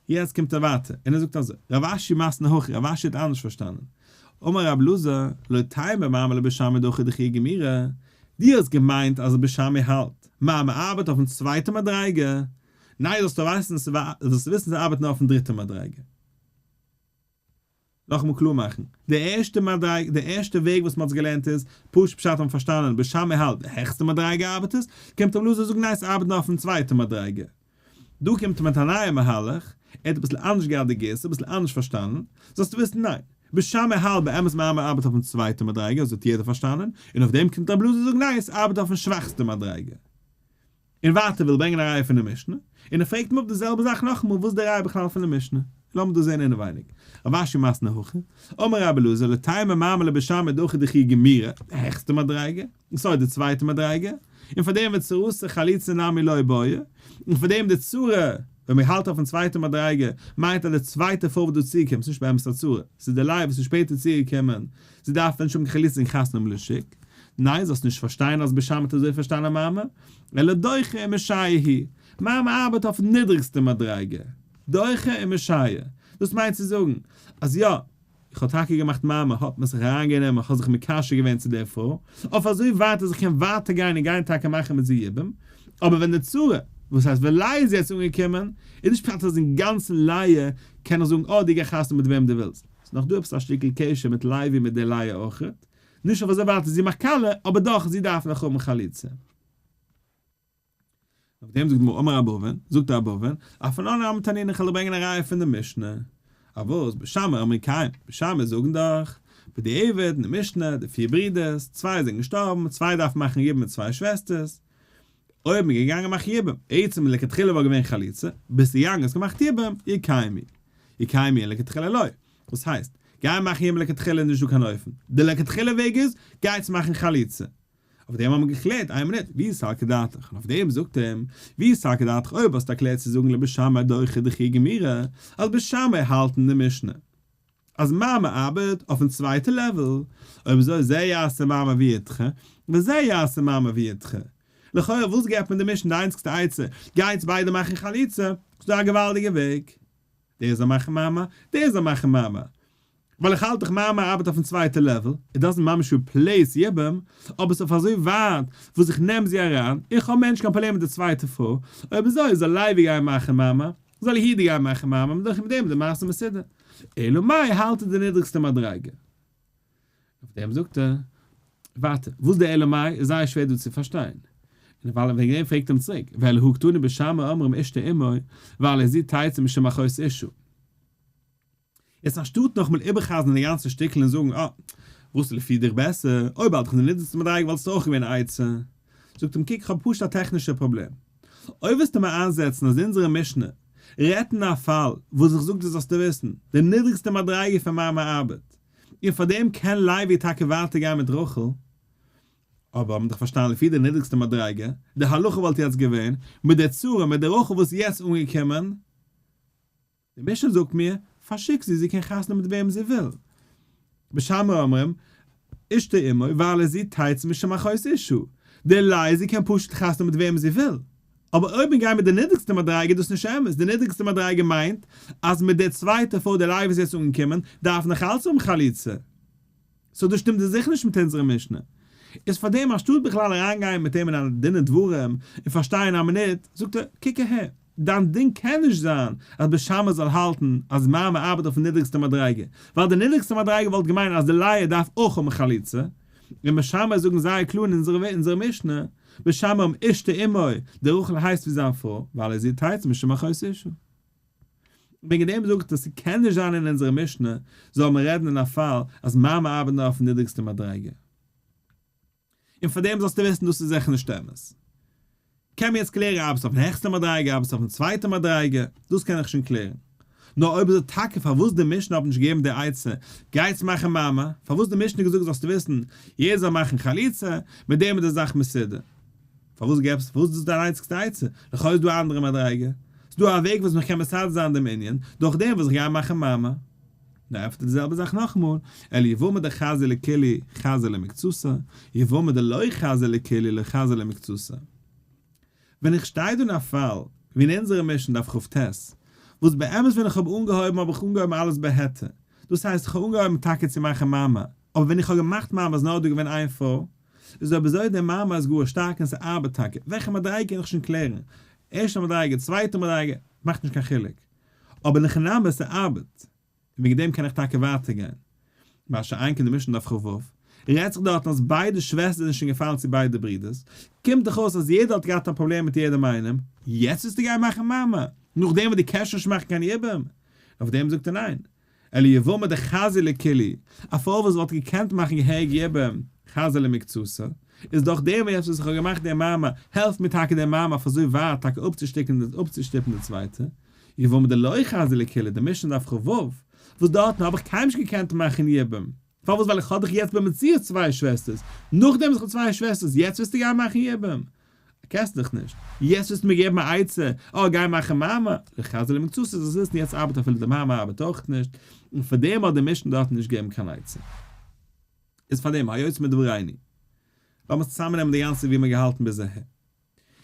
יעצט קומט ער ווייטער און ער זאגט אזוי, רב אשי מתני הכי, רב אשי האט אנדערש פארשטאנען. אמר רבי אלעזר, לא תימא מארמאר לבית שמאי דחי דחי גמירא, דו האסט געמיינט אז בית שמאי האלט, מארמאר ארבעט אויפן צווייטע מדריגה, ניין זאלסטו ווייסן זאלסטו וויסן ס'ארבעט נאר אויפן דריטע מדריגה. נאכאמאל קלאר מאכן, די ערשטע מדריגה, די ערשטע וועג וואס מ'האט עס געלערנט איז, פשוט פשט האבן פארשטאנען, בית שמאי האלט, די העכסטע מדריגה ארבעט עס, קומט רבי אלעזר זאגן ניין ס'ארבעט נאר אויפן צווייטע מדריגה. דא קומט ער מיט א נייע מהלך, ער האט אביסל אנדערש געהאט די גירסא, אביסל אנדערש פארשטאנען, זאלסטו וויסן ניין, בית שמאי האלט באמת מאמר ארבעט אויפן צווייטע מדריגה, אזוי האט יעדער פארשטאנען, און אויף דעם קומט רב אלעזר זאגן ניין עס ארבעט אויפן שוואכסטע מדריגה. און ווייטער וויל ברענגען א ראיה פון די משנה, און ער פרעגט אים אפ די זעלבע זאך נאכאמאל וואס איז די ראיה בכלל פון די משנה? לאמיר דאס זען אינעווייניג. רב אשי מתני הכי, אמר רבי אלעזר ליתימא מאמר לבית שמאי דהכא דחייא גמירא, די העכסטע מדריגה, סארי די צווייטע מדריגה, און פאר דעם וצרתה חליצה נמי לא בעיא, און פאר דעם די צרה, ווען מען האלט אויפן צווייטע מדריגה, מיינט אז די צווייטע פרוי וואס דא צוגעקומען, ס'נישט באמת א צרה, ס'איז די לאה וואס איז שפעטער צוגעקומען, זי דארף נישט האבן קיין חליצה און חתונה האבן לשוק. ניין, זאלסט נישט פארשטיין אז בית שמאי האט אזוי פארשטאנען מאמר, אלא דוחה ומשעיה הוא, מאמר ארבעט אויפן נידריגסטע מדריגה, דוחה ומשעיה, דאס מיינט צו זאגן, אז יא, איך האב טאקע געמאכט מאמר, האט מען זיך אריינגענומען, איך האב זיך מקשר געווען צו דער פרוי, אויף אזוי ווייט אז איך קען ווייטער גיין און גיין טאקע מאכן מיט זי יבום, אבער ווען די צרה, וואס הייסט ווען לאה איז יעצט אנגעקומען, איז נישט פשט אז אינגאנצן לאה קען איך זאגן אה דו גיי חתונה מיט וועם דו ווילסט, ס'איז נאך דא עפעס א שטיקל קשר מיט לוי מיט דער לאה אויכעט, נישט אויף אזוי ווייט אז זי מאכט קאלע, אבער דאך זי דארף נאך האבן חליצה. אויף דעם זאגט די גמרא אמר רבי אבין, זאגט רבי אבין, אף אנן נמי תנינא איך וועל ברענגען א ראיה פון די משנה, א וואס, בית שמאי אומרים כן, בית שמאי זאגן דאך, בדיעבד אין די משנה, די פיר ברידערס, צוויי זענען געשטארבן, צוויי דארפן מאכן יבום מיט צוויי שוועסטערס, אויב מען איז געגאנגען מאכן יבום, עצם לכתחילה וואלט געווען חליצה, ביסט געגאנגען האסט געמאכט יבום, יקיימו, יקיימו און לכתחילה לא, וואס הייסט, גיי מאכן יבום לכתחילה איז נישט דא קיין אופן, די לכתחילה וועג איז, גיי צו מאכן חליצה. אויף דעם האט מען געקלערט, איין מינוט, ואי סלקא דעתך, און אויף דעם זאגט אים, ואי סלקא דעתך אויב האסטו ערקלערט צו זאגן לבית שמאי דוחה דחויה גמירא, אז בית שמאי האלט אין די משנה אז מאמר ארבעט אויפן צווייטע level, אויב אזוי זה יעשה מאמר וידחה, וזה יעשה מאמר וידחה. לכאורה וואס געבט מען די משנה די איינציגסטע עצה, גייטס ביידע מאכן חליצה, ס'דא א געוואלדיגע וועג. דער זאל מאכן מאמר, דער זאל מאכן מאמר. ווייל איך האלט דאך מאמר ארבעט אויפן צווייטע level, it doesn't ממש replace יבום, אבער ס'אויף אזוי ווייט וואס איך נעם זי אריין, איך האב מער נישט קיין פראבלעם מיט די צווייטע פרוי, אויב אזוי זאל לוי גיין מאכן מאמר, זאל יהודה גיין מאכן מאמר, מיט דעם די מעשה מסודר. אלא מאי האלט ער די נידריגסטע מדריגה. אויף דעם זאגט ער ווייטער, וואס די אלא מאי איז זייער שווער דא צו פארשטיין, און ווייל וועגן דעם פרעגט אים צוריק, ואלא הא קתני בית שמאי אומרים אשתו עמו, והלא זו תצא משום אחות אשה. יעצט אנשטאט נאכאמאל איבער'חזר'ן די גאנצע שטיקל און זאגן אה, וואס איז לפי דיך בעסער, אויב האלט איך די נידריגסטע מדריגה וואלט עס אויך געווען א עצה, זאגט אים קוק איך האב פשוט א טעכנישע פראבלעם, אויב וועסטו מיר איינזעצן אז אונזערע משנה רעדט אין א פאל וואס איך זאג דיר זאלסטו וויסן, די נידריגסטע מדריגה פון מאמר ארבעט, און פאר דעם קען לוי טאקע ווייטער גיין מיט רחל, אבער האבן דאך פארשטאנען לפי די נידריגסטע מדריגה, די הלכה וואלט יעצט געווען, מיט די צרה מיט די רחל וואס איז יעצט אנגעקומען, די משנה זאגט מיר, פארשיק זי, זי קען חתונה מיט וועם זי וויל. בית שמאי אומרים, אשתו עמו, והלא זו תצא משום אחות אשה. די לאה זי קען פשוט חתונה מיט וועם זי וויל. אבער אויב מיר גייען מיט די נידריגסטע מדריגה איז דאס נישט אמת, די נידריגסטע מדריגה מיינט אז מיט די צווייטע פרוי די לאה וואס איז יעצט אנגעקומען דארף נאך אלץ האבן חליצה. so דאס שטימט זיכער נישט מיט אונזערע משנה. איז פארדעם אנשטאט בכלל אריינגיין מיט אים אין א דין ודברים און פארשטיין א מינוט, זאגט ער, קוק אהער, דיין דין קען נישט זיין אז בית שמאי זאל האלטן אז מאמר ארבעט אויפן נידריגסטע מדריגה, ווייל די נידריגסטע מדריגה וואלט געמיינט אז די לאה דארף אויך האבן חליצה, און בית שמאי זאגן זייער קלאר אין אונזערע משנה, בית שמאי אומרים אשתו עמו, די רחל הייסט ווי זיין פרוי, ווייל ער זי תצא משום אחות אשה. וועגן דעם זאגט ער ס'קען נישט זיין אין אונזערע משנה זאל מען רעדן אין א פאל אז מאמר ארבעט נאר אויפן נידריגסטע מדריגה. און פאר דעם זאלסטו וויסן דאס איז זיכער נישט אמת. קען מען יעצט קלערן ארבעסט אויפן העכסטע מדריגה ארבעסט אויפן צווייטע מדריגה, דאס קען איך שוין קלערן. נאר אויב אזוי טאקע פארוואס די משנה האט נישט געגעבן די עצה גייטס מאכן מאמר, פארוואס די משנה געזאגט זאלסטו וויסן יעדער זאל מאכן חליצה, מיט דעם איז די זאך מסודר. פארוואס געבסט פארוואס דאס איז דיין איינציגסטע עצה? לכאו' איז דא א אנדערע מדריגה. ס'איז דא א וועג וואס מ'קען מסדר זיין דעם ענין, דורך דעם וואס איך גיי מאכן מאמר. נאר ענטפערט ער די זעלבע זאך נאכאמאל, אלא יבמה דחזיא לכולהו חזיא למקצתה, יבמה דלא חזיא לכולהו לא חזיא למקצתה. ווען איך שטיי דא אין א פאל, ווי אין אונזערע משנה דף כ"ט, וואס באמת ווען איך האב אנגעהויבן האב איך אנגעהויבן אלעס בהיתר, דאס הייסט איך האב אנגעהויבן טאקע צו מאכן מאמר, אבער ווען איך האב געמאכט מאמר איז נאר דא געווען איין פרוי, איז אויב אזוי דער מאמר איז גאר שטארק און ס'ארבעט טאקע, וועלכע מדריגה קען איך שוין קלערן? ערשטע מדריגה, צווייטע מדריגה, מאכט נישט קיין חילוק. אבער אין הכי נמי ס'ארבעט, און וועגן דעם קען איך טאקע ווייטער גיין. מה שאין כן די משנה דף כ"ו. רעדט זיך דארטן אז ביידע שוועסטער זענען שוין געפאלן צו ביידע ברידערס, קומט דאך אויס אז יעדער האט געהאט א פראבלעם מיט יעדעם איינעם, יעצט ווילסטו גיין מאכן מארמאר, נאכדעם וואס דו קענסט שוין נישט מאכן קיין יבום? אויף דעם זאגט ער ניין, אלא יבמה דחזיא לכולהו, א פרוי וואס וואלט געקענט מאכן געהעריג יבום, חזיא למקצתה, איז דורך דעם יעצט וואס איך האב געמאכט דעם מאמר, העלפט מיר טאקע דער מאמר אויף אזוי ווייט טאקע אפצושטופן די צווייטע, יבמה דלא חזיא לכולהו, די משנה דף כ"ו, וואס דארטן האב איך קיינמאל נישט געקענט מאכן יבום, פארוואס ווייל איך האב דאך יעצט במציאות צוויי שוועסטערס, נאכדעם וואס איך האב צוויי שוועסטערס יעצט ווילסטו גיין מאכן יבום? קענסט דאך נישט, יעצט ווילסטו מיר געבן א עצה, אה גיי מאכן מאמר, לחזר למקצתו זאלסט וויסן יעצט ארבעט אפילו די מאמר ארבעט אויך נישט, און פאר דעם האט די משנה דארטן נישט געגעבן קיין עצה. איז פאר דעם היוצא מדברינו. לאמיר צוזאמנעמען די גאנצע ווי מיר געהאלטן ביז אהער.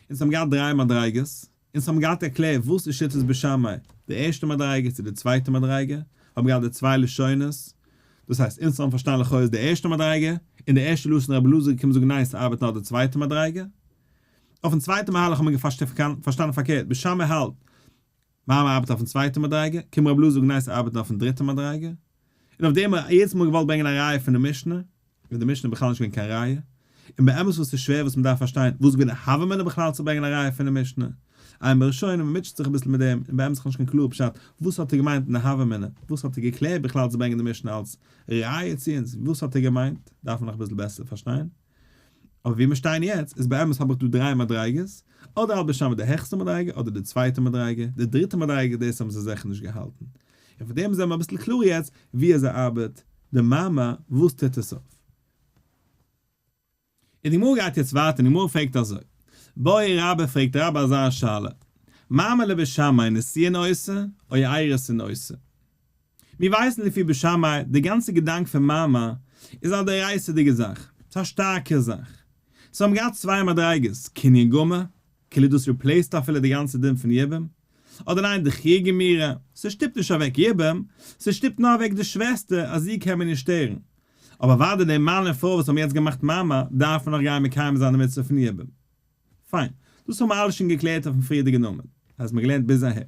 אונז האבן געהאט דריי מדריגות, אונז האבן געהאט ערקלערט וואס איז שיטת בית שמאי, די ערשטע מדריגה צו די צווייטע מדריגה, האבן געהאט די צוויי לשונות, דאס הייסט אונז האבן פארשטאנען לכאו' איז די ערשטע מדריגה, און די ערשטע לשון רבי אלעזר געקומען זאגן ניין ס'ארבעט נאר די צווייטע מדריגה. אויפן צווייטע מהלך האט מען פארשטאנען פארקערט, בית שמאי האלט מאמר ארבעט אויפן צווייטע מדריגה, קומט רבי אלעזר זאגן ניין ס'ארבעט נאר אויפן דריטע מדריגה. און אויף דעם האט יעדעס מאל געוואלט ברענגען א ראיה פון די משנה, און די משנה איז בכלל נישט געווען קיין ראיה. און באמת וואס איז שווער וואס מ'דארף פארשטיין, וואס איז געווען די הוה אמינא בכלל צו ברענגען א ראיה פון די משנה? עיין בראשונים, מ'מוטשעט זיך אביסל מיט דעם, און באמת איך האב נישט קיין קלארע פשט, וואס האט ער געמיינט אין די הוה אמינא? וואס האט ער געקלערט בכלל צו ברענגען די משנה אלס ראיה צו אונז? וואס האט ער געמיינט? דארף מען נאך אביסל בעסער פארשטיין. אבער ווי מיר שטייען יעצט איז באמת האב איך דא דריי מדריגות, אדער האלט בית שמאי די העכסטע מדריגה אדער די צווייטע מדריגה, די דריטע מדריגה דאס האבן זיי זיכער נישט געהאלטן. און פון דעם זענען מיר אביסל קלאר יעצט ווי אזוי ארבעט די מאמר, וואס טוט עס אויף. און די גמרא גייט יעצט ווייטער און די גמרא פרעגט אזוי, בעי רבה פרעגט רבה אזא שאלה, מאמר לבית שמאי נישואין עושה או אירוסין עושה? מיר ווייסן לפי בית שמאי, די גאנצע געדאנק פון מאמר איז א דאורייתא'דיגע זאך, ס'איז א שטארקע זאך. סאו האבן געהאט צוויי מדריגות, קנין גמור, כאילו דאס replace ט אפילו די גאנצע דין פון יבום, אדער ניין דחיה גמירא, ס'שטופט נישט אוועק יבום, ס'שטופט נאר אוועק די שוועסטער אז זי קען מיר נישט שטערן. אבער אוודאי די מאן און פרוי וואס האבן יעצט געמאכט מאמר דארפן נאך גיין מקיים זיין די מצוה פון יבום. פיין, דאס האבן מיר אלעס שוין געקלערט אויפן פריערדיגן עמוד, אז מ'האט געלערנט ביז אהער.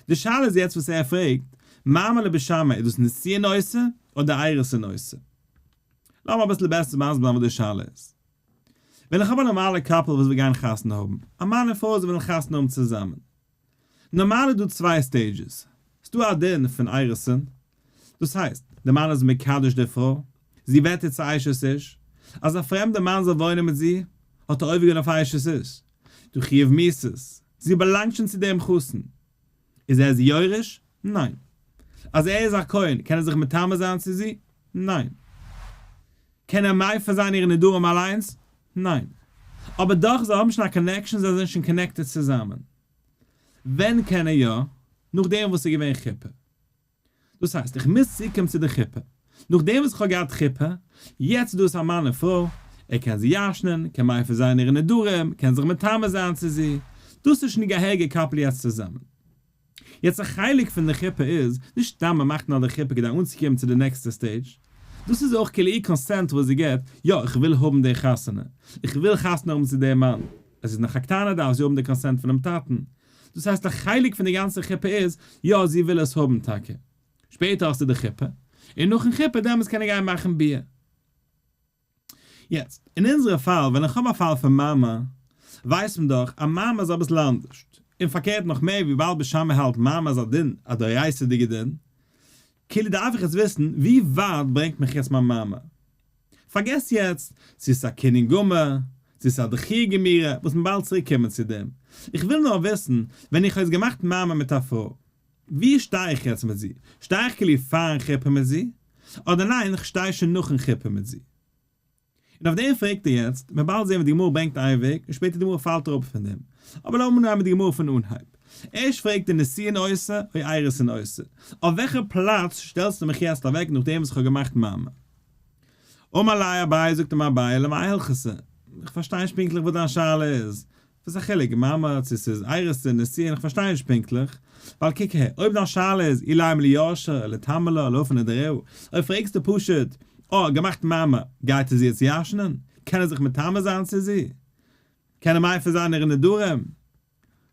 די שאלה איז יעצט וואס ער פרעגט, מאמר לבית שמאי איז דאס נישואין עושה אדער אירוסין עושה? לאמיר אביסל בעסער מסביר זיין וואס די שאלה איז. ווען איך האב א נארמאלע couple וואס וויל גיין חתונה האבן, א מאן און פרוי זיי ווילן חתונה האבן צוזאמען. נארמאל איז דא צוויי stages. ס'דא א דין פון אירוסין, דאס הייסט, די מאן איז מקדש די פרוי, זי ווערט איר צו אשת איש, אז א פרעמדע מאן זאל וואוינען מיט זי, האט ער עובר געווען אויף אשת איש, דא חיוב מיתות, זי באלאנגט שוין צו דעם חתן. איז ער זי יורש? ניין. אז ער איז א כהן, קען ער זיך מטמא זיין צו זי? ניין. קען ער מפר זיין אירע נדרים אליינס? ניין. אבער דאך זיי האבן שוין א connection זיי זענען שוין connected צוזאמען. ווען קען ער יא? נאכדעם וואס ס'איז געווען חופה. דאס הייסט איך מוז צוקומען צו די חופה. נאכדעם וואס איך האב געהאט חופה, יעצט איז דאס א מאן און פרוי, ער קען זי ירש'נען, קען מפר זיין אירע נדרים, קען זיך מטמא זיין צו זי. דאס איז שוין די געהעריגע couple יעצט צוזאמען. יעצט א חלק פון די חופה איז, נישט סתם מען מאכט נאר די חופה כדי אנצוקומען צו די נעקסטע stage, דאס איז אויך כאילו איר consent וואס זי געבט, יא איך וויל האבן די חתונה, איך וויל חתונה האבן צו דעם מאן, עס איז נאך א קטנה דארף זי האבן די consent פונעם טאטן, דאס הייסט א חלק פון די גאנצע חופה איז, יא זי וויל עס האבן טאקע. שפעטער האסטו די חופה, און נאכן חופה דעמאלטס קען ער גיין מאכן ביאה. יעצט, אין אונזערע פאל, ווען איך האב א פאל פון מאמר, ווייסט מען דאך אז מאמר איז אביסל אנדערשט, און פארקערט נאך מער וויבאלד בית שמאי האלט מאמר איז א דין, א דאורייתא'דיגע דין, כאילו דארף איך יעצט וויסן ווי ווייט ברענגט מיך יעצט מיין מאמר. פארגעס יעצט צו עס איז א קנין גמור, צו עס איז א דחיה גמירא, וואס מען באלד צוריק קומען צו דעם. איך וויל נאר וויסן, ווען איך האב יעצט געמאכט מאמר מיט א פרוי, ווי שטיי איך יעצט מיט זי? שטיי איך כאילו פארן חופה מיט זי? אדער ניין איך שטיי שוין נאכן חופה מיט זי? און אויף דעם פרעגט ער יעצט, מ'וועט באלד זען ווי די גמרא ברענגט איין וועג און שפעטער די גמרא פאלט אראפ פון דעם. אבער לאמיר אנהייבן מיט די גמרא פון אנהייב. ערשט פרעגט ער נישואין עושה או אירוסין עושה? אויף וועלכע פלאץ שטעלסטו מיך יעצט אוועק נאכדעם וואס איך האב געמאכט מאמר? אמר ליה אביי זאגט אים אביי למאי הלכתא? איך פארשטיי נישט פונקטליך וואס דיין שאלה איז, וואס א חילוק מאמר צו ס'איז אירוסין נישואין איך פארשטיי נישט פונקטליך, ווייל קוק אהער, אויב דיין שאלה איז אילימא ליורשה ליטמא לה להפר נדריה, אויב פרעגסטו פשוט, אה, געמאכט מאמר, גייט ער זי יעצט ירש'נען? קען ער זיך מטמא זיין צו זי? קען ער מפר זיין אירע נדרים?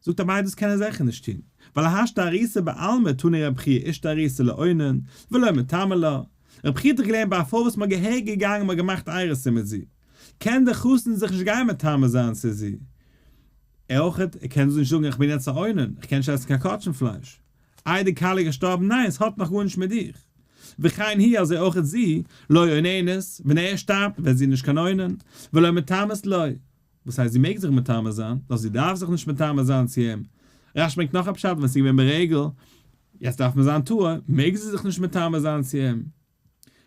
זאגט אביי דאס קען ער זיכער נישט טון, ווייל השתא ארוסה בעלמא תני רבי חייא אשתו ארוסה לאונן, ולא מטמא לה. רב חייא האט דאך געלערנט ביי א פרוי וואס מ'האט געהעריג געגאנגען מ'האט געמאכט אירוסין מיט זי, קען דער חתן זיך נישט גיין מטמא זיין צו זי. ער אויך, ער קען נישט זאגן איך בין יעצט א אונן, איך קען נישט עסן קיין קדשים פלייש. איי די כלה איז געשטארבן? ניין, עס האט נאך גארנישט מיט דיך. וכן היא אזוי אויך זי, לא אוננת, ווען ער שטארבט ווערט זי נישט קיין אונן, ולא מטמאת לו. וואס הייסט זי מעג זיך מטמא זיין? נאר זי דארף זיך נישט מטמא זיין צו אים. רש"י ברענגט נאך א פשט ווען ס'איז געווען ברגל, יעצט דארף מען זיין טהור, מעג זי זיך נישט מטמא זיין צו אים.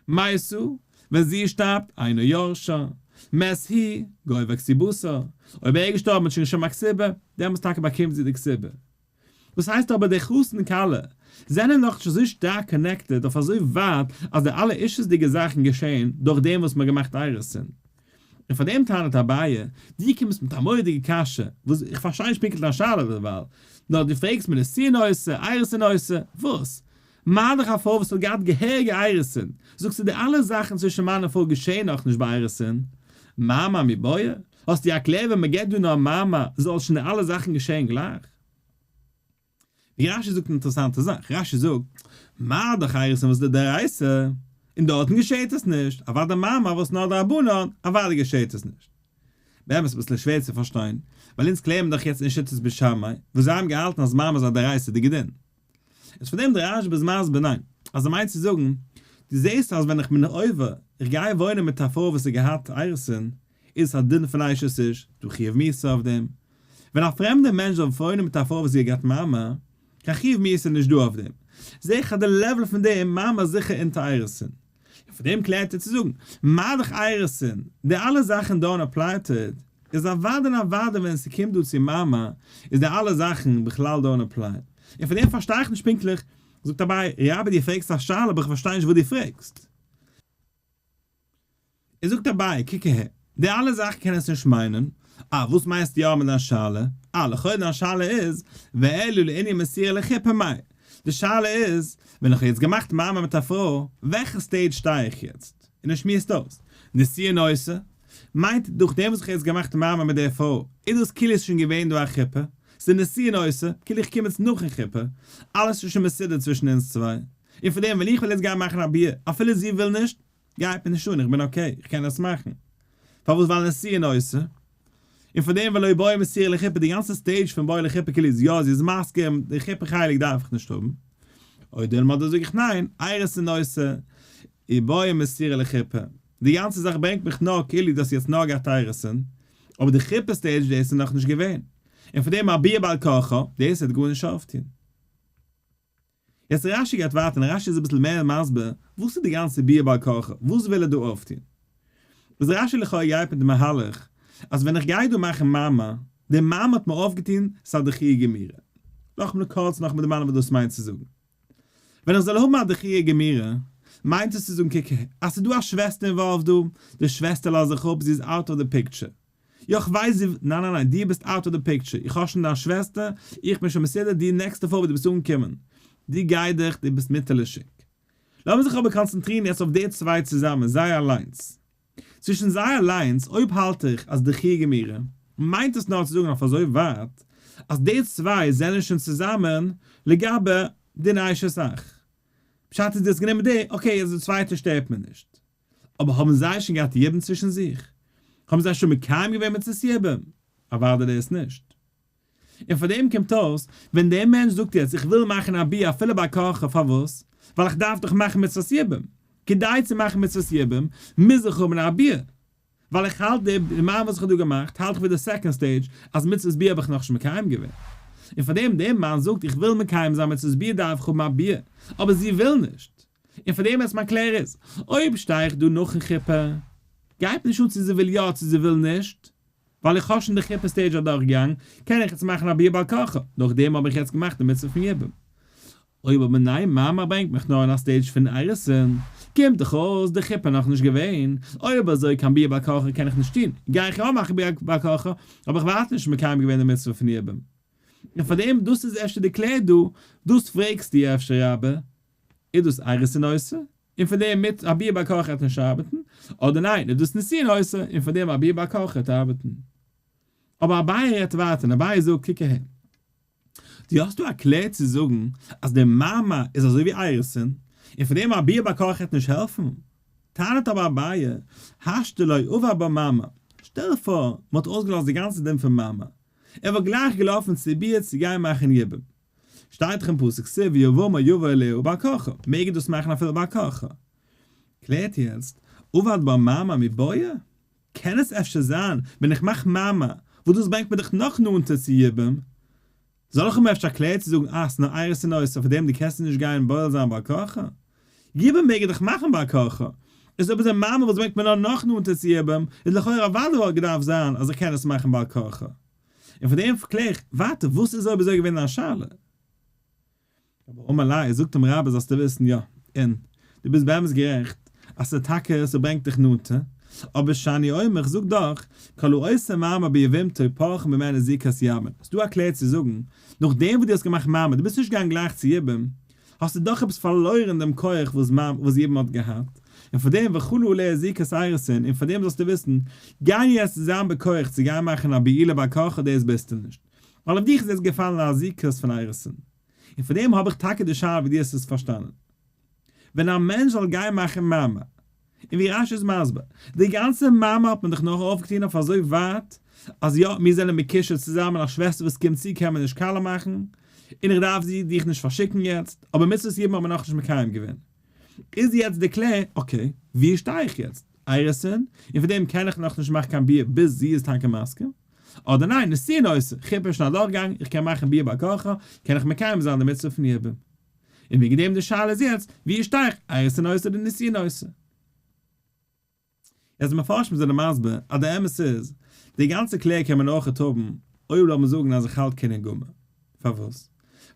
מתה, ווען זי שטארבט, אינו יורשה. מת הוא, גובה כתובתה. אויב ער איז געשטארבן מיט שוין שוין א כתובה, דעמאלטס טאקע באקומט זי די כתובה. וואס הייסט אבער די חתן כלה זענען נאכנישט אזוי שטארק connected אויף אזוי ווייט אז די אלע אישות'דיגע זאכן געשעהן דורך דעם וואס מ'האט געמאכט אירוסין. און פאר דעם טענה'ט אביי, דו קומסט מיט א מורא'דיגע קשיא, וואס איך פארשטיי נישט פונקטליך דיין שאלה דערווייל, נאר דו פרעגסט מיר נישואין עושה, אירוסין עושה, וואס? מה דאך א פרוי וואס האט געהאט געהעריגע אירוסין, זאגסטו די אלע זאכן צווישן מאן און פרוי געשעהן נאכנישט ביי אירוסין? מאמר מיבעיא? האסטו א קלער ווען מ'געט דא נאר מאמר זאל שוין די אלע זאכן געשעהן גלייך? ווי רש"י זאגט אן אינטערעסאנטע זאך, רש"י זאגט, מה דאך אירוסין וואס איז דאורייתא, און דארטן געשעהט עס נישט, אוודאי מאמר וואס נאר דרבנן, אוודאי געשעהט עס נישט. באמת אביסל שווער צו פארשטיין, ווייל אונז קלערן דאך יעצט אין שיטת בית שמאי, וואס זיי האבן געהאלטן אז מאמר איז א דאורייתא'דיגע דין. איז פון דעם דער רשב"א איז מסביר ניין, אז ער מיינט צו זאגן, דו זעסט אז ווען איך בין עובר, איך גיי וואוינען מיט א פרוי וואס האט געהאט אירוסין, איז עס א דין פון אשת איש, דא חיוב מיתה אויף דעם. ווען א פרעמדער מענטש זאל וואוינען מיט א פרוי וואס זי האט געהאט מאמר, קיין חיוב מיתה איז נישט דא אויף דעם. זע איך אז די level פון דעם מאמר איז זיכער אונטער אירוסין. און פון דעם קלערט ער צו זאגן, מה דאך אירוסין, די אלע זאכן don't apply to it, איז אוודאי און אוודאי ווען ס'קומט דא צו מאמר, איז די אלע זאכן בכלל don't apply. און פון דעם פארשטיי איך נישט פונקטליך, זאגט אביי, רבה דו פרעגסט א שאלה אבער איך פארשטיי נישט וואס דו פרעגסט. ער זאגט אביי, קוק אהער, די אלע זאכן קען עס נישט מיינען, אה, וואס מיינסטו יא מיט דיין שאלה? אה, לכאו' דיין שאלה איז, ואלא לענין מסירה לחופה מאי? די שאלה איז, ווען איך האב יעצט געמאכט מאמר מיט א פרוי, וועלכע stage שטיי איך יעצט? און ער שמועסט אויס, נישואין עושה, מיינט דורך דעם וואס איך האב יעצט געמאכט מאמר מיט די פרוי, איז דאס כאילו איז שוין געווען דא א חופה, ס'איז נישואין עושה, כאילו איך קום יעצט נאכן חופה, אלעס איז שוין מסודר צווישן אונז צוויי, און פון דעם ווען איך וויל יעצט גיין מאכן א ביאה, אפילו זי וויל נישט, גייט מיר נישט אן, איך בין okay, איך קען עס מאכן. פארוואס? ווייל נישואין עושה. און פאר דעם ולא בעי מסירה לחופה, די גאנצע stage פון בעי לחופה כאילו איז יא, זי איז מסכים, די חופה חלק דארף איך נישט האבן. או דילמא אדער זאג איך ניין, אירוסין עושה, ובעי מסירה לחופה. די גאנצע זאך ברענגט מיך נאר כאילו דאס יעצט נאר געהאט אירוסין, אבער די חופה stage דאס איז נאכנישט געווען. און פאר דעם א ביאה בעל כרחה, דאס וועט גארנישט אויפטון. יעצט רש"י גייט ווייטער און רש"י איז אביסל מער מסביר וואס איז די גאנצע ביאה בעל כרחה, וואס וויל ער דא אויפטון. איז רש"י לכאו' גייט מיט די מהלך אז ווען איך גיי דא מאכן מאמר, די מאמר האט מיר אויפגעטון ס'א דחיה גמירה. לאמיר קורץ נאכאמאל דערמאנען וואס דאס מיינט צו זאגן. ווען איך זאל האבן א דחיה גמירה, מיינט עס צו זאגן קוק אהער, אז ס'איז דא א שוועסטער involved דא, די שוועסטער לאז איך אפ, זי איז out of the picture. יא כ'ווייס זי, ניין ניין ניין, דו ביסט out of the picture, איך האב שוין דיין שוועסטער, איך בין שוין מסודר, די נעקסטע פאר וואו דו ביסט אנגעקומען, דו גיי דיך, דו ביסט מותר לשוק. לאמיר זיך אבער קאנצענטרירן יעצט אויף די צוויי צוזאמען, זיי אליינס. צווישן זיי אליינס, אויב האלט איך אז דחיה גמירה, מיינט עס נאר צו זאגן אויף אזוי ווייט, אז די צוויי זענען שוין צוזאמען לגבי דין אשת אח. פשט איז דו האסט גענומען די, okay, יעצט די צווייטע שטערט מיר נישט. אבער האבן זיי שוין געהאט יבום צווישן זיך? האבן זיי שוין מקיים געווען מצות יבום? אוודאי דאס נישט. און פאר דעם קומט אויס, ווען דער מענטש זאגט יעצט איך וויל מאכן א ביאה אפילו בעל כרחה, פארוואס? ווייל איך דארף דאך מאכן מצות יבום. כדי צו מאכן מצות יבום מוז איך האבן א ביאה. ווייל איך האלט די מאמר וואס איך האב דא געמאכט האלט איך ווי די second stage אז מצות ביאה האב איך נאכנישט מקיים געווען. און פאר דעם דער מאן זאגט איך וויל מקיים זיין מצות ביאה דארף איך האבן א ביאה, אבער זי וויל נישט. און פאר דעם איז מיין קלער איז, אויב שטיי איך דא נאכן חופה, גייט נישט אן צו זי וויל יא צו זי וויל נישט, ווייל איך האב שוין די חופה stage אדורכגעגאנגען, קען איך יעצט מאכן א ביאה בעל כרחה, נאכדעם האב איך יעצט געמאכט די מצוה פון יבום. אויב אבער ניין מאמר ברענגט מיך נאר אין א stage פון אירוסין, קומט דאך אויס די חופה נאכנישט געווען, אויב אזוי קיין ביאה בעל כרחה קען איך נישט טון, גיי איך יא מאכן ביאה בעל כרחה, האב איך ווייטער נישט מקיים געווען די מצוה פון יבום. און פארדעם דאס איז אפשר די קלער דא, דאס פרעגסטו אפשר רבה, איז דאס אירוסין עושה, און פון דעם מיט א ביאה בעל כרחה וועט נישט ארבעטן, אדער ניין, איז דאס נישואין עושה, און פון דעם א ביאה בעל כרחה וועט ארבעטן. אבער אביי רעדט ווייטער און אביי זאגט קוק אהער, דו האסט דא א קלער צו זאגן אז דער מאמר איז אזוי ווי אירוסין, און פון דעם א ביאה בעל כרחה העט נישט העלפן. טענה'ט אבער אביי, השתא לא עבר בה מאמר, שטעל פאר מ'האט אויסגעלאזט די גאנצע דין פון מאמר, ער וואלט גלייך געלאפן צו ביאה צו גיין מאכן יבום. שטייט דאך אין פסוק כתיב ויבמה יבא אליה בעל כרחה, מעג ער דאס מאכן אפילו בעל כרחה. קלערט יעצט, עבד בה מאמר מיבעיא? קען עס אפשר זיין ווען איך מאך מאמר, וואס דאס ברענגט מיר דאך נאך נאנטער צו יבום, זאל איך האבן אפשר א קלער צו זאגן אה ס'נאר אירוסין עושה פאר דעם דו קענסט נישט גיין בועל זיין בעל כרחה? יבום מעג ער דאך מאכן בעל כרחה. איז אויב איז ער מאמר וואס ברענגט מיר נאר נאך נאנטער צו יבום איז לכאורה אוודאי וואלט געדארפט זיין אז איך קען עס מאכן בעל כרחה. און פאר דעם קלער איך ווייטער וואס איז אויב אזוי געווען דיין שאלה? אבער אמר ליה, זאגט אים רבה זאלסטו וויסן יא, און דו ביסט באמת גערעכט אז ס'איז טאקע ס'ברענגט דיך נאנטער, אבער שאני אומר איך זאג דאך, כל העושה מאמר ביבמתו פורחין ממנו זיקת יבם, ס'דא א קלער צו זאגן, נאכדעם וואס דו האסט געמאכט מאמר, דו ביסט נישט געגאנגען גלייך צו יבום, האסטו דאך עפעס פארלוירן דעם כח וואס יבום האט געהאט, און פאר דעם וחלה עליה זיקת אירוסין, און פאר דעם זאלסטו וויסן, גיי יעצט זיין בכח צו גיין מאכן א בעילה בעל כרחה דאס ביסטו נישט, ווייל אויף דיך איז יעצט געפאלן א זיקות פון אירוסין. און פון דעם האב איך טאקע די שאלה ווי דו האסט עס פארשטאנען. ווען א מענטש זאל גיין מאכן מאמר, און ווי רש"י איז מסביר, די גאנצע מאמר האט מען דאך נאר אויפגעטון אויף אזוי ווייט, אז יא, מיר זענען מקושר צוזאמען, א שוועסטער וואס קומט צו קען מען נישט קאלע מאכן, און איך דארף זי דיך נישט פארשיקן יעצט, אבער מצוות יבום האט מען נאכנישט מקיים געווען. איז יעצט די קלער, okay, ווי שטיי איך יעצט? אירוסין? און פון דעם קען איך נאכנישט מאכן קיין ביאה ביז זי איז טאקע מסכים? אדער ניין, נישואין עושה, חופה איז שוין אדורכגעגאנגען, איך קען מאכן ביאה בעל כרחה, קען איך מקיים זיין די מצוה פון יבום. און וועגן דעם די שאלה איז יעצט, ווי שטיי איך, אירוסין עושה אדער נישואין עושה? יעצט די מפרשים זענען מסביר אז די אמת איז, די גאנצע קלער קען מען אויכעט האבן אויב לאמיר זאגן אז איך האלט קנין גמור. פארוואס?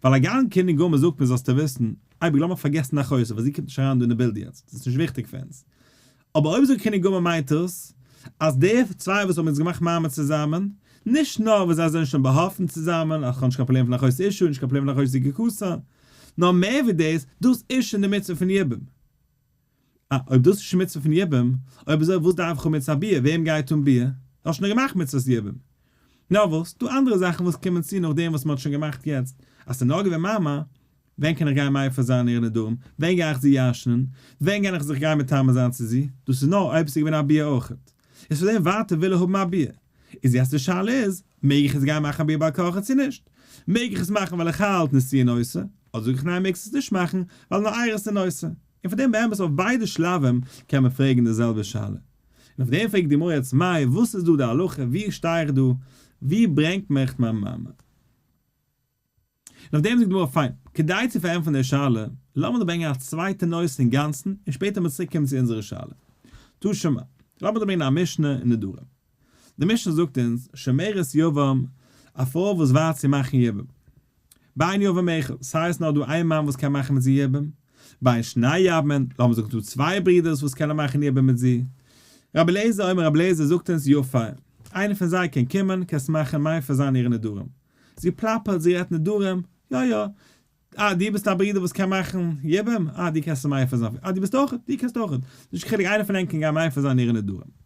ווייל הגם קנין גמור זאגט מיר זאלסטו וויסן, אייביג לאמיר פארגעסן אחותו ווייל זי קומט נישט אריין דא אין די בילד יעצט, דאס איז נישט וויכטיג פאר אונז. אבער אויב זאגט קנין גמור מיינט עס אז די צוויי וואס האבן יעצט געמאכט מאמר צוזאמען, נישט נאר וואס זיי זענען שוין באהאפטן צוזאמען, אז כ'האב נישט קיין פראבלעם פון אחות אשה, נישט קיין פראבלעם פון אחות זקוקתה, נאר מער ווי דאס, דאס איז שוין די מצוה פון יבום. אה, אויב דאס איז שוין מצוה פון יבום, אויב אזוי וואס דארף איך האבן מצוה ביאה, וועם גייט אן ביאה? דו האסט שוין געמאכט מצוות יבום. נאר וואס, דא אנדערע זאכן וואס קומען צו נאכדעם וואס מען האט שוין געמאכט יעצט, אז ס'איז נאר געווען מאמר, ווען קען איך גיין מפר זיין אירע נדרים, ווען גיי איך זי ירש'נען, ווען גיין איך זיך גיין מטמא זיין צו זי, דאס איז נאר אויב ס'איז געווען א ביאה אויכעט. איז פאר דעם ווייטער וויל ער האבן א ביאה. איז יעצט די שאלה איז, מעג איך עס גיין מאכן א ביאה בעל כרחה צו נישט? מעג איך עס מאכן ווייל איך האלט נישואין עושה, אדער זאג איך ניין מעגסט עס נישט מאכן ווייל נאר אירוסין עושה? און פאר דעם באמת אויף ביידע שלבים קען מען פרעגן די זעלבע שאלה. און אויף דעם פרעגט די גמרא יעצט מאי וואס איז דא די הלכה ווי שטיי איך דא ווי ברענגט מיך מיין מאמר? און אויף דעם זאגט די גמרא פיין כדי צו פארענטפערן די שאלה לאמיר דא ברענגען א צווייטע נושא אינגאנצן און שפעטער מיר צוריק קומען צו אונזערע שאלה. תא שמע, לאמיר דא ברענגען א משנה אין נדרים. די משנה זאגט אונז שומרת יבם א פרוי וואס ווארט צו מאכן יבום. בין יבם אחד, ס'הייסט נאר דא איין מאן וואס קען מאכן מיט זי יבום, בין שני יבמין, לאמיר זאגן ס'דא צוויי ברידערס וואס קענען מאכן יבום מיט זי. רבי אליעזר אומר רבי אליעזר זאגט אונז יפר, איינער פון זיי קען קומען, קענסט מאכן מפר זיין אירע נדרים. זי פלאפערט, זי רעדט נדרים, יא יא, אה דו ביסט א ברודער וואס קען מאכן יבום, אה דו קענסט מפר זיין, אה דו ביסט אויך, דו קענסט אויך, נישט קיין חילוק איינער פון ענק קען גיין מפר זיין אירע נדרים.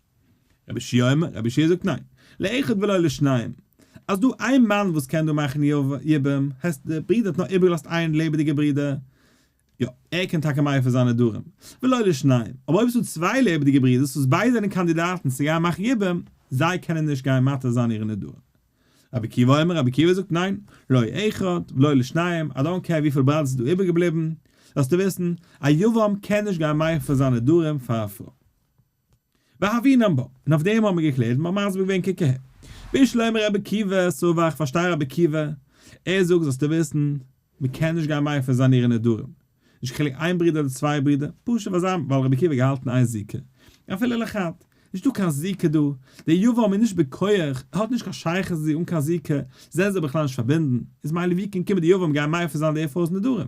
רבי יהושע אומר, רבי יהושע זאגט ניין, לאחד ולא לשניים, אז דא איין מאן וואס קען דא מאכן יבום, הייסט דער ברודער האט נאר איבערגעלאזט איין לעבעדיגע ברודער, יא, ער קען טאקע מפר זיין נדרים, ולא לשניים, אבער אויב עס איז דא צוויי לעבעדיגע ברודערס וואס ביידע זענען קאנדידאטן צו גיין מאכן יבום, זיי קענען נישט גיין מתיר זיין אירע נדרים. רבי עקיבא אומר, רבי עקיבא זאגט ניין, לא אחד ולא לשניים, I don't care וויפיל בראדערס איז דא איבערגעבליבן, זאלסטו וויסן, א יבם קען נישט גיין מפר זיין נדרים פאר א פרוי. והוינן בה, און אויף דעם האבן מיר געקלערט און מיר מסביר געווען כ ק בשלמא רבי עקיבא סבר, איך פארשטיי רבי עקיבא, ער זאגט זאלסטו וויסן, מען קען נישט גיין מפר זיין אירע נדרים, נישט קיין חילוק איין ברודער אדער צוויי ברודער, פשוט ווייל זיי ווייל רבי עקיבא האט געהאלטן אין זיקה, אפילו לחד, נישטא קיין זיקה דא, דער יבם איז נישט בכח, ער האט נישט קיין שייכות צו זי אן קיין זיקה, זענען זיי בכלל נישט פארבינדן, איז מילא ווי קען קומען די יבם גיין מפר זיין די פרוי'ס נדרים?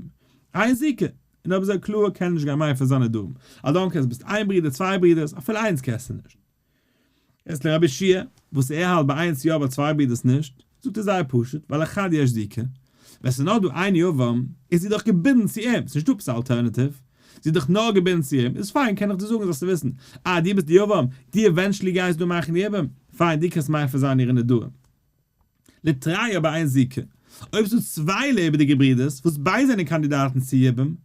אין זיקה, און אויב אזוי קלאר קען נישט גיין מפר זיין נדרים, I don't care ביסט איין ברודער צוויי ברודערס אפילו איינס קענסטו נישט. איז לרבי יהושע וואס ער האלט ביי איינס יא ביי צוויי ברודערס נישט, זאגט ער זייער פשוט ווייל לחד יש זיקה, ווען ס'איז נאר דא איין יבם איז זי דאך געבינדן צו אים, ס'נישט דא עפעס א alternative, זי איז דאך נאר געבינדן צו אים, איז פיין קען איך דיר זאגן זאלסטו וויסן, אה דו ביסט די יבם, דו eventually גייסט דא מאכן יבום, פיין דו קענסט מפר זיין אירע נדרים. לתרי אבער אין זיקה. אויב ס'דא צוויי לעבעדיגע ברידערס וואס ביידע זענען קאנדידאטן צו יבום,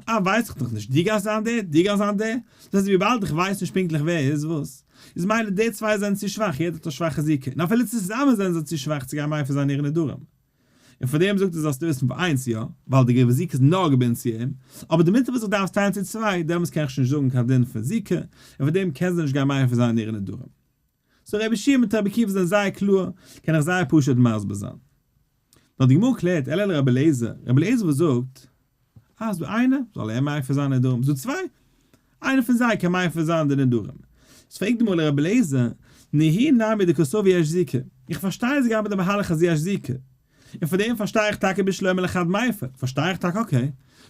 אה, ווייס איך דאך נישט, דו גייסט זיין דער, דו גייסט זיין דער, דאס הייסט וויבאלד איך ווייס נישט פונקטליך ווער איז וואס, איז מילא די צוויי זענען צו שוואך, יעדער האט א שוואכע זיקה, און אפילו צוזאמען זענען זיי צו שוואך צו גיין מפר זיין אירע נדרים. און פאר דעם זאגט ער זאלסטו וויסן פאר איינס יא, ווייל די זיקה איז נאר געבינדן צו אים, אבער די מינוט וואס איך דארף עס טיילן צו צוויי, דעמאלטס קען איך שוין נישט זאגן קיין דין פון זיקה, און פאר דעם קען זי נישט גיין מפר זיין אירע נדרים. so רבי יהושע מיט רבי עקיבא זענען זייער קלאר, קען איך זייער פשוט מסביר זיין. נאר די גמרא קלערט, אלא לרבי אליעזר, רבי אליעזר וואס זאגט, אה, ס'דא איינער, זאל ער מפר זיין נדרים, ס'דא צוויי, איינער פון זיי קען מפר זיין די נדרים. איז פרעגט די גמרא לרבי אליעזר, נהי נמי דקסבר יש זיקה, איך פארשטיי אז זיי גייען מיט די מהלך אז יש זיקה, און פאר דעם פארשטיי איך טאקע בשלמא לחד מיפר, פארשטיי איך טאקע okay,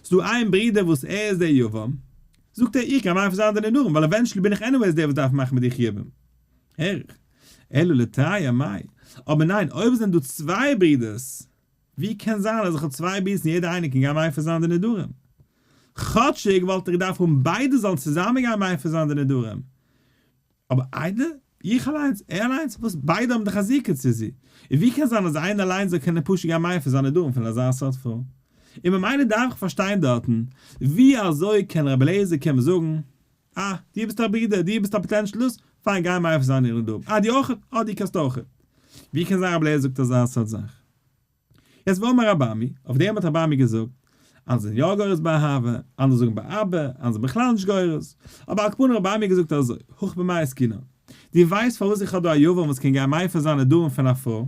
ס'דא איין ברודער וואס ער איז דער יבם, זאגט ער איך גיי מפר זיין די נדרים ווייל eventually בין איך anyways דער וואס דארף מאכן מיט דיך יבום. הער איך. אלא לתרייהו מאי. אבער ניין, אויב עס זענען דא צוויי ברודערס, ווי קען זיין אז איך האב צוויי ברודערס און יעדער איינער קען גיין מפר זיין די נדרים? כאטשיג וואלט איך געדארפט האבן ביידע זאלן צוזאמען גיין מפר זיין די נדרים. אבער איינער? איך אליינס? ער אליינס? וואס? ביידע האבן דאך א זיקה צו זי. און ווי קען זיין אז איינער אליינס זאל קענען פשוט גיין מפר זיין נדרים פון אזא סארט פרוי? און ממילא דארף איך פארשטיין דארטן, ווי אזוי קען רבי אליעזר קומען זאגן, אה, דו ביסט א ברודער, דו ביסט א potential דאס, פיין גיי מפר זיין איר נדרים. אה, דו אויכעט? אה, דו קענסט אויכעט. ווי קען זיין רבי אליעזר זאגט אזא סארט זאך? יעצט ואמר רבי אמי, אויף דעם האט רבי אמי געזאגט, אנדערע זענען יא גורס באהבה, אנדערע זאגן באבא, אנדערע זענען בכלל נישט גורס, אבער על כל פנים רבי אמי האט געזאגט אזוי, הכא במאי עסקינן, דו ווייסט פארוואס איך האב דא א יבם וואס קען גיין מפר זיין נדרים פון א פרוי,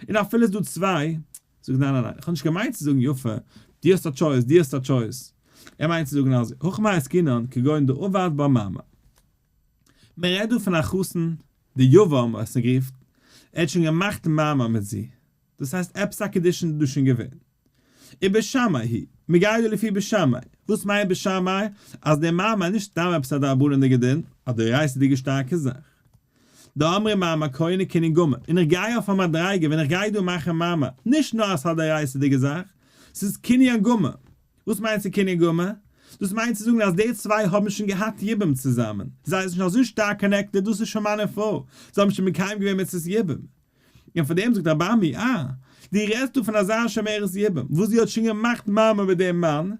און אפילו איז דא צוויי, זאגט ניין ניין ניין, איך האב נישט געמיינט צו זאגן יפה, דו האסט א choice, דו האסט א choice, ער מיינט צו זאגן אזוי, הכא במאי עסקינן, כגון דעבד בה מאמר. מען רעדט דא פון א חתן, די יבם וואס מען רופט, ער האט שוין געמאכט מאמר מיט זי, דאס הייסט עפעס א קידושין איז דא שוין געווען. ובית שמאי היא, מען גייט דא לפי בית שמאי. וואס מיינט בית שמאי? אז דער מאמר איז נישט סתם עפעס א דרבנן'דיגע דין, א דאורייתא'דיגע שטארקע זאך. דאמרי מאמר קונה קנין גמור, און איך גיי אויף א מדריגה ווען איך גיי דא מאכן מאמר, נישט נאר אז ס'איז א דאורייתא'דיגע זאך, ס'איז קנין גמור. וואס מיינט צו קנין גמור? דאס מיינט צו זאגן אז די צוויי האבן שוין געהאט יבום צוזאמען, זיי זענען שוין אזוי שטארק connected, דאס איז שוין מאן און פרוי, זיי האבן שוין מקיים געווען מצות יבום. און פאר דעם זאגט רבי אמי, אה, דו רעדסט דא פון אזא שומרת יבום, וואס זי האט שוין געמאכט מאמר מיט דעם מאן,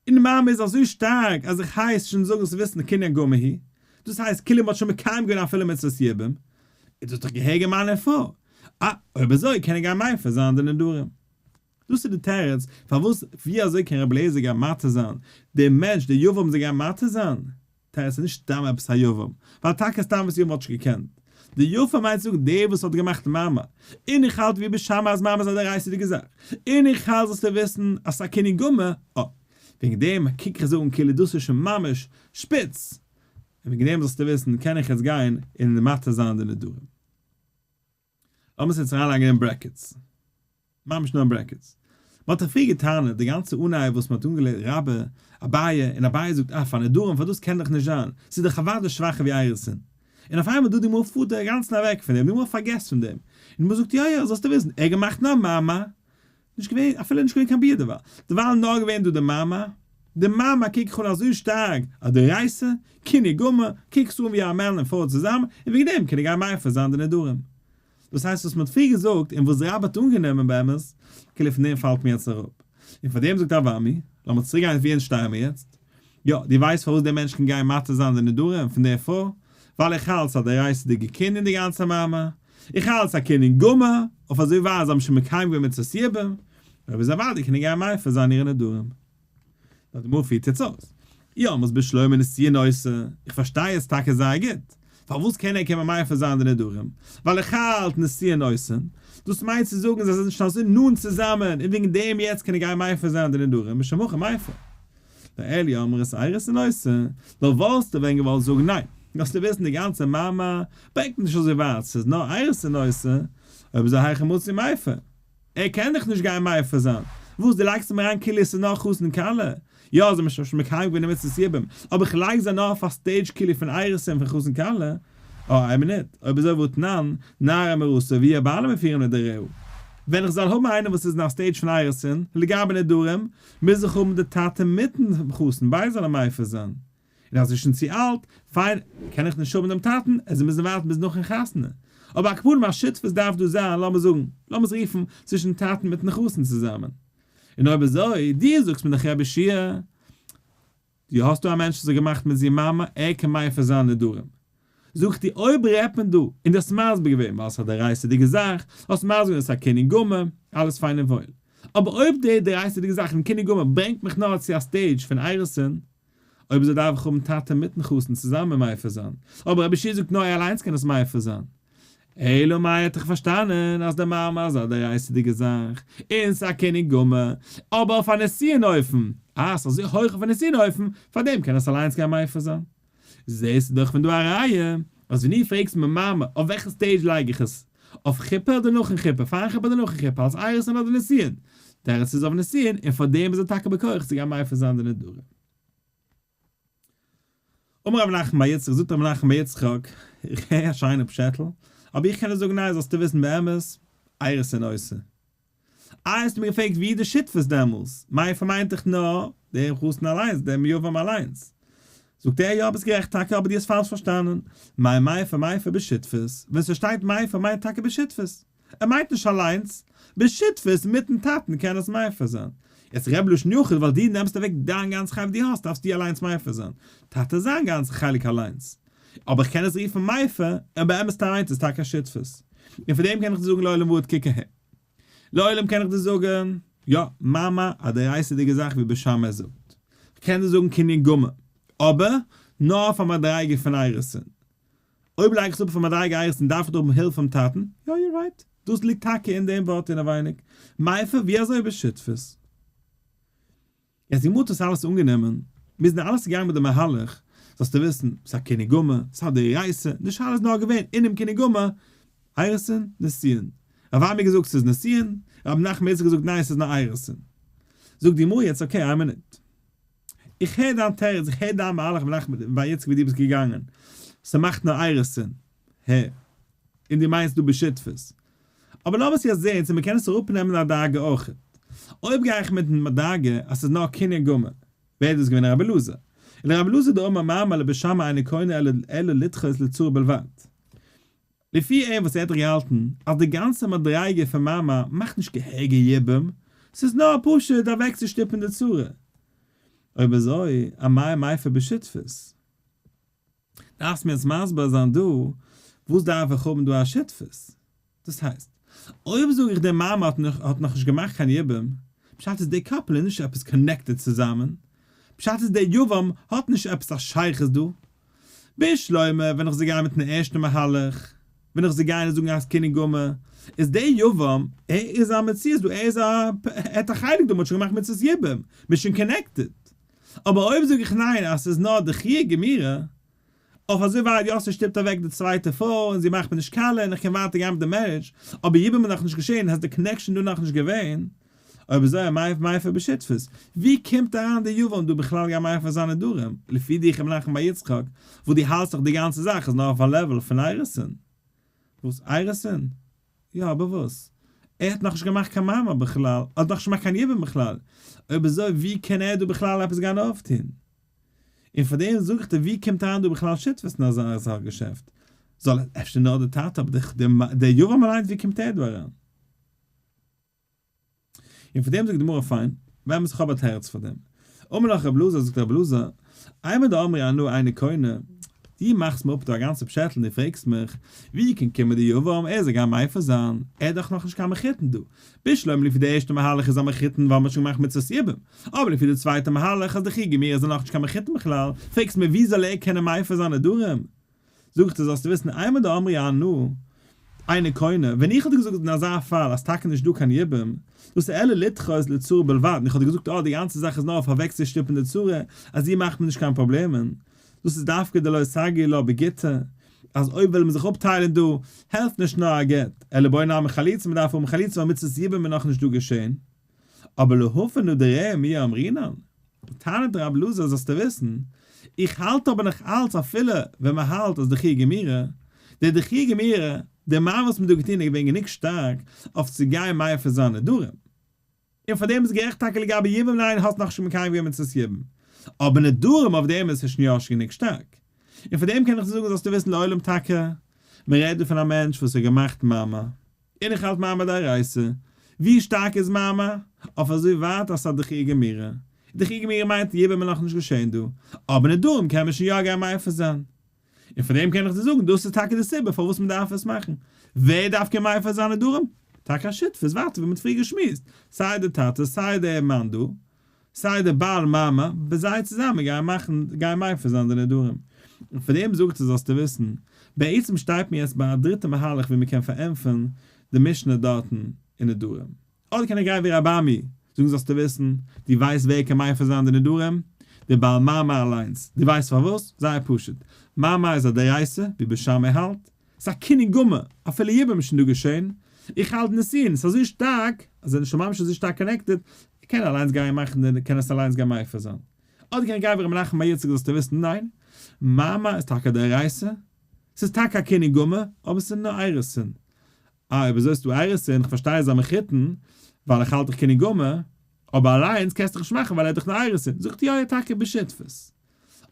און מאמר איז אזוי שטארק אז איך הייס שוין זאגן זאלסט וויסן קנין גמור היא, דאס הייסט כאילו מ'האט שוין מקיים געווען אפילו מצות יבום, איז דאס דאך געהעריגע מאן און פרוי, אה, אויב אזוי קען ער גיין מפר זיין די נדרים. דאס איז די תירוץ פארוואס ווי אזוי קען רבי אליעזר גיין מתיר זיין דעם מענטש די יבם זאל גיין מתיר זיין? תירוץ איז נישט סתם עפעס א יבם, ווייל טאקע סתם וואס יבם וואלט נישט געקענט. די יפה מיינט צו זאגן דער וואס האט געמאכט מאמר, און איך האלט ווי בית שמאי אז מאמר איז א דאורייתא'דיגע זאך, און איך האלט זאלסטו וויסן אז ס'איז א קנין גמור, אה, וועגן דעם קוק איך זאגן כאילו דאס איז שוין ממש שפיץ, און וועגן דעם זאלסטו וויסן קען איך יעצט גיין און מתיר זיין די נדרים. לאמיר עס יעצט אריינלייגן אין brackets. ממש נאר אין brackets. מען האט דאך פריער געטענה'ט די גאנצע אנהייב וואס מען האט אנגעלערנט רבה, אביי, און אביי זאגט אה פאר נדרים פאר דאס קען דאך נישט זיין, ס'איז דאך אוודאי שוואכער ווי אירוסין. און אויף איינמאל דא די גמרא פארט אינגאנצן אוועק פון דעם, די גמרא פארגעסט פון דעם. און די גמרא זאגט יא יא זאלסטו וויסן, ער האט געמאכט נאר מאמר, נישט געווען, אפילו נישט געווען קיין ביאה דערווייל. דערווייל נאר געווען דא די מאמר. די מאמר קוק איך אן אזוי שטארק א דאורייתא, קנין גמור, קוק עס אן ווי א מאן און פרוי צוזאמען, און וועגן דעם קען ער גיין מפר זיין די נדרים. דאס הייסט וואס מען האט פריער געזאגט און וואס רבה האט אנגענומען באמת, כאילו פון דעם פאלט מיר יעצט אראפ. און פאר דעם זאגט רב אמי, לאמיר צוריק גיין ווי אונז שטייען מיר יעצט. יא, דו ווייסט פארוואס דער מענטש קען גיין מתיר זיין די נדרים פון דער פרוי? ווייל איך האלט ס'איז א דאורייתא'דיגע קנין די גאנצע מאמר. איך האלט ס'איז א קנין גמור, אויף אזוי ווייט זיי האבן שוין מקיים געווען מצות יבום, אויב איז אוודאי קען ער גיין מפר זיין אירע נדרים. נאר די גמרא פירט יעצט אויס, אי אמרת בשלמא נישואין עושה, איך פארשטיי יעצט טאקע זייער גוט, פארוואס קען ער קומען מפר זיין די נדרים, ווייל איך האלט נישואין עושה, דאס מיינט צו זאגן זיי זענען שוין אזוי נאנט צוזאמען און וועגן דעם יעצט קען ער גיין מפר זיין די נדרים משום הכי מפר. ואלא אי אמרת אירוסין עושה, נאר וואלסטו ווען געוואלט זאגן ניין, זאלסטו וויסן די גאנצע מאמר ברענגט נישט אזוי ווייט, ס'איז נאר אירוסין עושה, אויב אזוי היכי מצי מיפר? ער קען דאך נישט גיין מפר זיין. וואס, דו לייגסט אים אריין כאילו עס איז נאר חתן כלה? יא, זיי האבן שוין מקיים געווען די מצות יבום, אבער איך לייג זיי נאר אויף א stage כאילו פון אירוסין פון חתן כלה. אה, איין מינוט, אויב אזוי והתנן, נערה מאורסה והוא ובעלה מפירין נדריה. ווען איך זאל האבן איינער וואס איז אין א stage פון אירוסין, לגבי נדרים, מוז איך האבן די טאטע מיטן חתן ביידע זאלן מפר זיין. און אז ער איז שוין צו אלט, פיין, קען איך נישט האבן דעם טאטן, ער זאל מוזן ווארטן ביז נאכן חתונה. אבער על כל פנים א שותפות דארף דא זיין, לאמיר זאגן, לאמיר עס רופן, צווישן טאטן מיטן חתן צוזאמען. און אויב אזוי, דו זאגסט מיר דאך רבי יהושע. דו האסט דא א מענטש וואס האט געמאכט מיט זיין מאמע, ער קען מפר זיין נדרים. זאג איך דיר אויב רעדט מען דא, און דו האסט מסביר געווען ווייל ס'איז א דאורייתא'דיגע זאך, האסט מסביר געווען ס'איז א קנין גמור, אלעס פיין און וואויל. אבער אויב די דאורייתא'דיגע זאך און קנין גמור ברענגט מיך נאר צו א stage פון אירוסין, אויב אזוי דארף איך האבן טאטע מיטן חתן צוזאמען מפר זיין, אבער רבי יהושע זאגט נאר ער אליינס קען עס מפר זיין. אלא מאי האט איך פארשטאנען אז די מאמע איז א דאורייתא'דיגע זאך, און ס'איז א קנין גמור, אבער אויף א נישואין אופן, אה ס'איז אזוי הויך אויף א נישואין אופן, פארדעם קען עס אליינס גיין מפר זיין. זעסטו דאך פון דא א ראיה, אז ווען דו פרעגסט מיר מאמע אויף וועלכע stage לייג איך עס, אויף חופה אדער נאכן חופה, פארן חופה אדער נאכן חופה, אלס אירוסין אדער נישואין, תירוץ איז אויף נישואין, און פארדעם איז ער טאקע בכח צו גיין מפר זיין די נדרים. אמר רב נחמן בר יצחק, זאגט רב נחמן בר יצחק, איך הער א שיינע פשעטל, אבער איך קען נישט זאגן ניין, זאלסטו וויסן באמת, אירוסין עושה. איי האסטו מיר געפרעגט ווי איז די שותפות דעמאלס, מפר מיינט דאך נאר דעם חתן אליינס, דעם יבם אליינס. זאגט ער יא ביסט גערעכט טאקע אבער דו האסט פאלש פארשטאנען, מאי מפר מפר בשותפות, ווען ס'שטייט מפר מיינט טאקע בשותפות, ער מיינט נישט אליינס, בשותפות מיטן טאטן קען עס מפר זיין. יעצט רעד בלשון יחיד ווייל דו נעמסט אוועק דיין גאנצע חלק דו האסט דארפסטו אליינס מפר זיין, טאטע זיין גאנצע חלק אליינס. אבער איך קען עס רופן מפר, און באמת מיינט עס טאקע א שותפות. און פאר דעם קען איך דיר זאגן לעולם ועד קוק אהער. לעולם קען איך דיר זאגן, יא, מאמע, א דאורייתא'דיגע זאך ווי בית שמאי זאגט. כ'קען דיר זאגן קנין גמור. אבער, נאר אויף א מדריגה פון אירוסין. אויב לייג איך עס אפ אויף א מדריגה אירוסין דארף איך דא האבן הילף פונעם טאטן? יא, you're right. דאס ליגט טאקע אין דעם ווארט אינעווייניג. מפר, ווי אזוי בשותפות? יעצט די גמרא האט עס אלעס אנגענומען, מיר זענען אלעס געגאנגען מיט די מהלך, זאלסטו וויסן, ס'איז א קנין גמור, ס'איז א דאורייתא, די שאלה איז נאר געווען אינעם קנין גמור, אירוסין, נישואין. רב אמי געזאגט ס'איז נישואין, רב נחמן איצק געזאגט ניין ס'איז נאר אירוסין. זאגט די גמרא יעצט okay איין מינוט, איך הער דיין תירוץ, איך הער דיין מהלך רב נחמן בר יצחק ווי דו ביסט געגאנגען, ס'מאכט נאר אירוסין, הער, און דו מיינסט דא בשותפות. אבער לאמיר עס יעצט זעהן צו מ'קען עס אראפנעמען א דרגה אויכעט. אויב גיי איך מיטן מדרגה אז ס'איז נאר קנין גמור, ווער איז דאס געווען רבי אלעזר? און רבי אלעזר דאמר מאמר לבית שמאי אינו קונה אלא לדחות לצרה בלבד. לפי אים וואס ער האט דאך געהאלטן אז די גאנצע מדריגה פון מאמר מאכט נישט געהעריגע יבום, ס'איז נאר פשוט אוועקצושטופן די צרה. אויב אזוי, אמאי מפר בשותפות? דארפסט מיר יעצט מסביר זיין דא, וואס דארף איך האבן דא א שותפות? דאס הייסט, אויב זאג איך די מאמע האט האט נאכנישט געמאכט קיין יבום, פשט איז די couple איז נישט עפעס connected צוזאמען, פשט איז די יבם האט נישט עפעס א שייכות דא. בשלמא ווען איך זאל גיין מיטן ערשטן מהלך, ווען איך זאל גיין און זאגן אז קנין גמור, איז די יבם, ער איז א מציאות דא, ער איז א, ער האט א חלק דא, מען האט שוין געמאכט מצות יבום, מען איז שוין connected. אבער אויב זאג איך ניין אז ס'איז נאר דחיה גמירה, אויף אזוי ווייט יא ס'שטופט אוועק די צווייטע פרוי און זי מאכט מיר נישט קאלע און איך קען ווייטער גיין מיט די marriage, אבער יבום איז נאכנישט געשען הייסט די connection דא נאכנישט געווען, אויב אזוי אמאי מפר בשותפות, ווי קומט אריין די יבם דא בכלל גיין מפר זיין נדרים, לפי דיך ר' נחמן בר יצחק, וואס דו האלסט דאך די גאנצע זאך איז נאר אויף א level פון אירוסין. וואס? אירוסין? יא אבער וואס? ער האט נאכנישט געמאכט קיין מאמר בכלל, ער האט נאכנישט געמאכט קיין יבום בכלל, אויב אזוי ווי קען ער דא בכלל עפעס גיין אויפטון? און פאר דעם זאג איך דיר ווי קומט אריין דא בכלל שותפות אין אזא אזא געשעפט? זאל אפשר נאר די טאטע אבער דער יבם אליינס ווי קומט ער דא אריין? און פאר דעם זאגט די גמרא פיין, באמת איך האב א תירוץ פאר דעם. אמר לך רב אלעזר זאגט רב אלעזר, אימר דאמרי אנא איני קונה, דו מאכסט מיר אפ דא א גאנצע פשעטל און דו פרעגסט מיך, ווי קען קומען די יבם, ער זאל גיין מפר זיין, ער איז דאך נאכנישט קיין מחותן דא. בשלמא לפי די ערשטע מהלך איז א מחותן ווייל מ'האט שוין געמאכט מצות יבום, אבער לפי די צווייטע מהלך אז דחיה גמירה איז ער נאכנישט קיין מחותן בכלל, פרעגסט מיר ווי זאל ער קענען מפר זיין נדרים? זאג איך דיר זאלסטו וויסן אימר דאמרי אנא איני קונה, ווען איך האב דיר געזאגט אין אזא פאל אז טאקע נישט דא קיין יבום, דאס איז אלא לדחות לצרה בלבד, און איך האב דיר געזאגט אה די גאנצע זאך איז נאר אויף אוועקצושטופן די צרה אז זי מאכט מיר נישט קיין פראבלעמען, דאס איז דווקא דלא סגי לה בגיטא, אז אויב וויל מען זיך אפטיילן דא, העלפט נישט נאר א גט, אלא בעי נמי חליצה, מען דארף האבן חליצה ווייל מצות יבום איז נאכנישט דא געשען. אבער להפר נדריה מי אמרינן? טענה'ט רב אלעזר זאלסטו וויסן, איך האלט אבער נאך אלץ אפילו ווען מען האלט אז דחיה גמירה, די דחיה גמירה, די מאן וואס מען האט דא געטון איז געווען גענוג שטארק אויף צו גיין מפר זיין נדרים, און פאר דעם איז גערעכט טאקע לגבי יבום ניין האסט נאכנישט מקיים געווען מצות יבום, אבער נדרים אויף דעם איז עס שוין יא שוין גענוג שטארק, און פאר דעם קען איך דיר זאגן זאלסטו וויסן לעולם טאקע, מען רעדט דא פון א מענטש וואס האט געמאכט מאמר, און איך האלט מאמר דאורייתא. ווי שטארק איז מאמר? אויף אזוי ווייט אז ס'האט דחיה גמירה. דחי גמירי מיינט יבום איז נאכנישט געשען דא, אבער נדרים קען מען שוין יא גיין מפר זיין. און פאר דעם קען איך דיר זאגן דאס איז טאקע די סיבה פארוואס מען דארף עס מאכן. ווער דארף גיין מפר זיין נדרים? טאקע א שותפות, ווייטער ווי מען האט פריער געשמועסט, סיי די טאטע סיי דער מאן דא, סיי די בעל מאמר, זיי צוזאמען גייען מאכן, גייען מפר זיין די נדרים. און פאר דעם זאגט ער זאלסטו וויסן, בעצם שטייט מיר יעצט ביי א דריטע מהלך ווי מען קען פארענטפערן די משנה דארטן אין נדרים. אדער קען איך גיין ווי רבי אמי, זאגן זאלסטו וויסן, דו ווייסט ווער קען מפר זיין די נדרים? די בעל מאמר אליינס. דו ווייסט פארוואס? זייער פשוט. מאמר איז א דאורייתא, ווי בית שמאי האלט. ס'איז א קינוי גמור, אפילו יבום איז שוין דא געשען. איך האלט נישואין, ס'איז אזוי שטארק, אז זיי זענען שוין ממש אזוי שטארק connected, ער קען אליינס גיין מאכן די, קען עס אליינס גיין מפר זיין. אדער קען איך גיין ווי ר' מנחם בר יצחק זאלסטו וויסן, ניין, מאמר איז טאקע א דאורייתא, ס'איז טאקע א קינוי גמור, אבער ס'איז נאר אירוסין. אה, אויב אזוי איז דא אירוסין, איך פארשטיי אז א מחותן, ווייל איך האלט דאך קינוי גמור, אבער אליינס קענסטו דאך נישט מאכן ווייל ער האט דאך נאר אירוסין, זאגט יא יא טאקע בשותפות.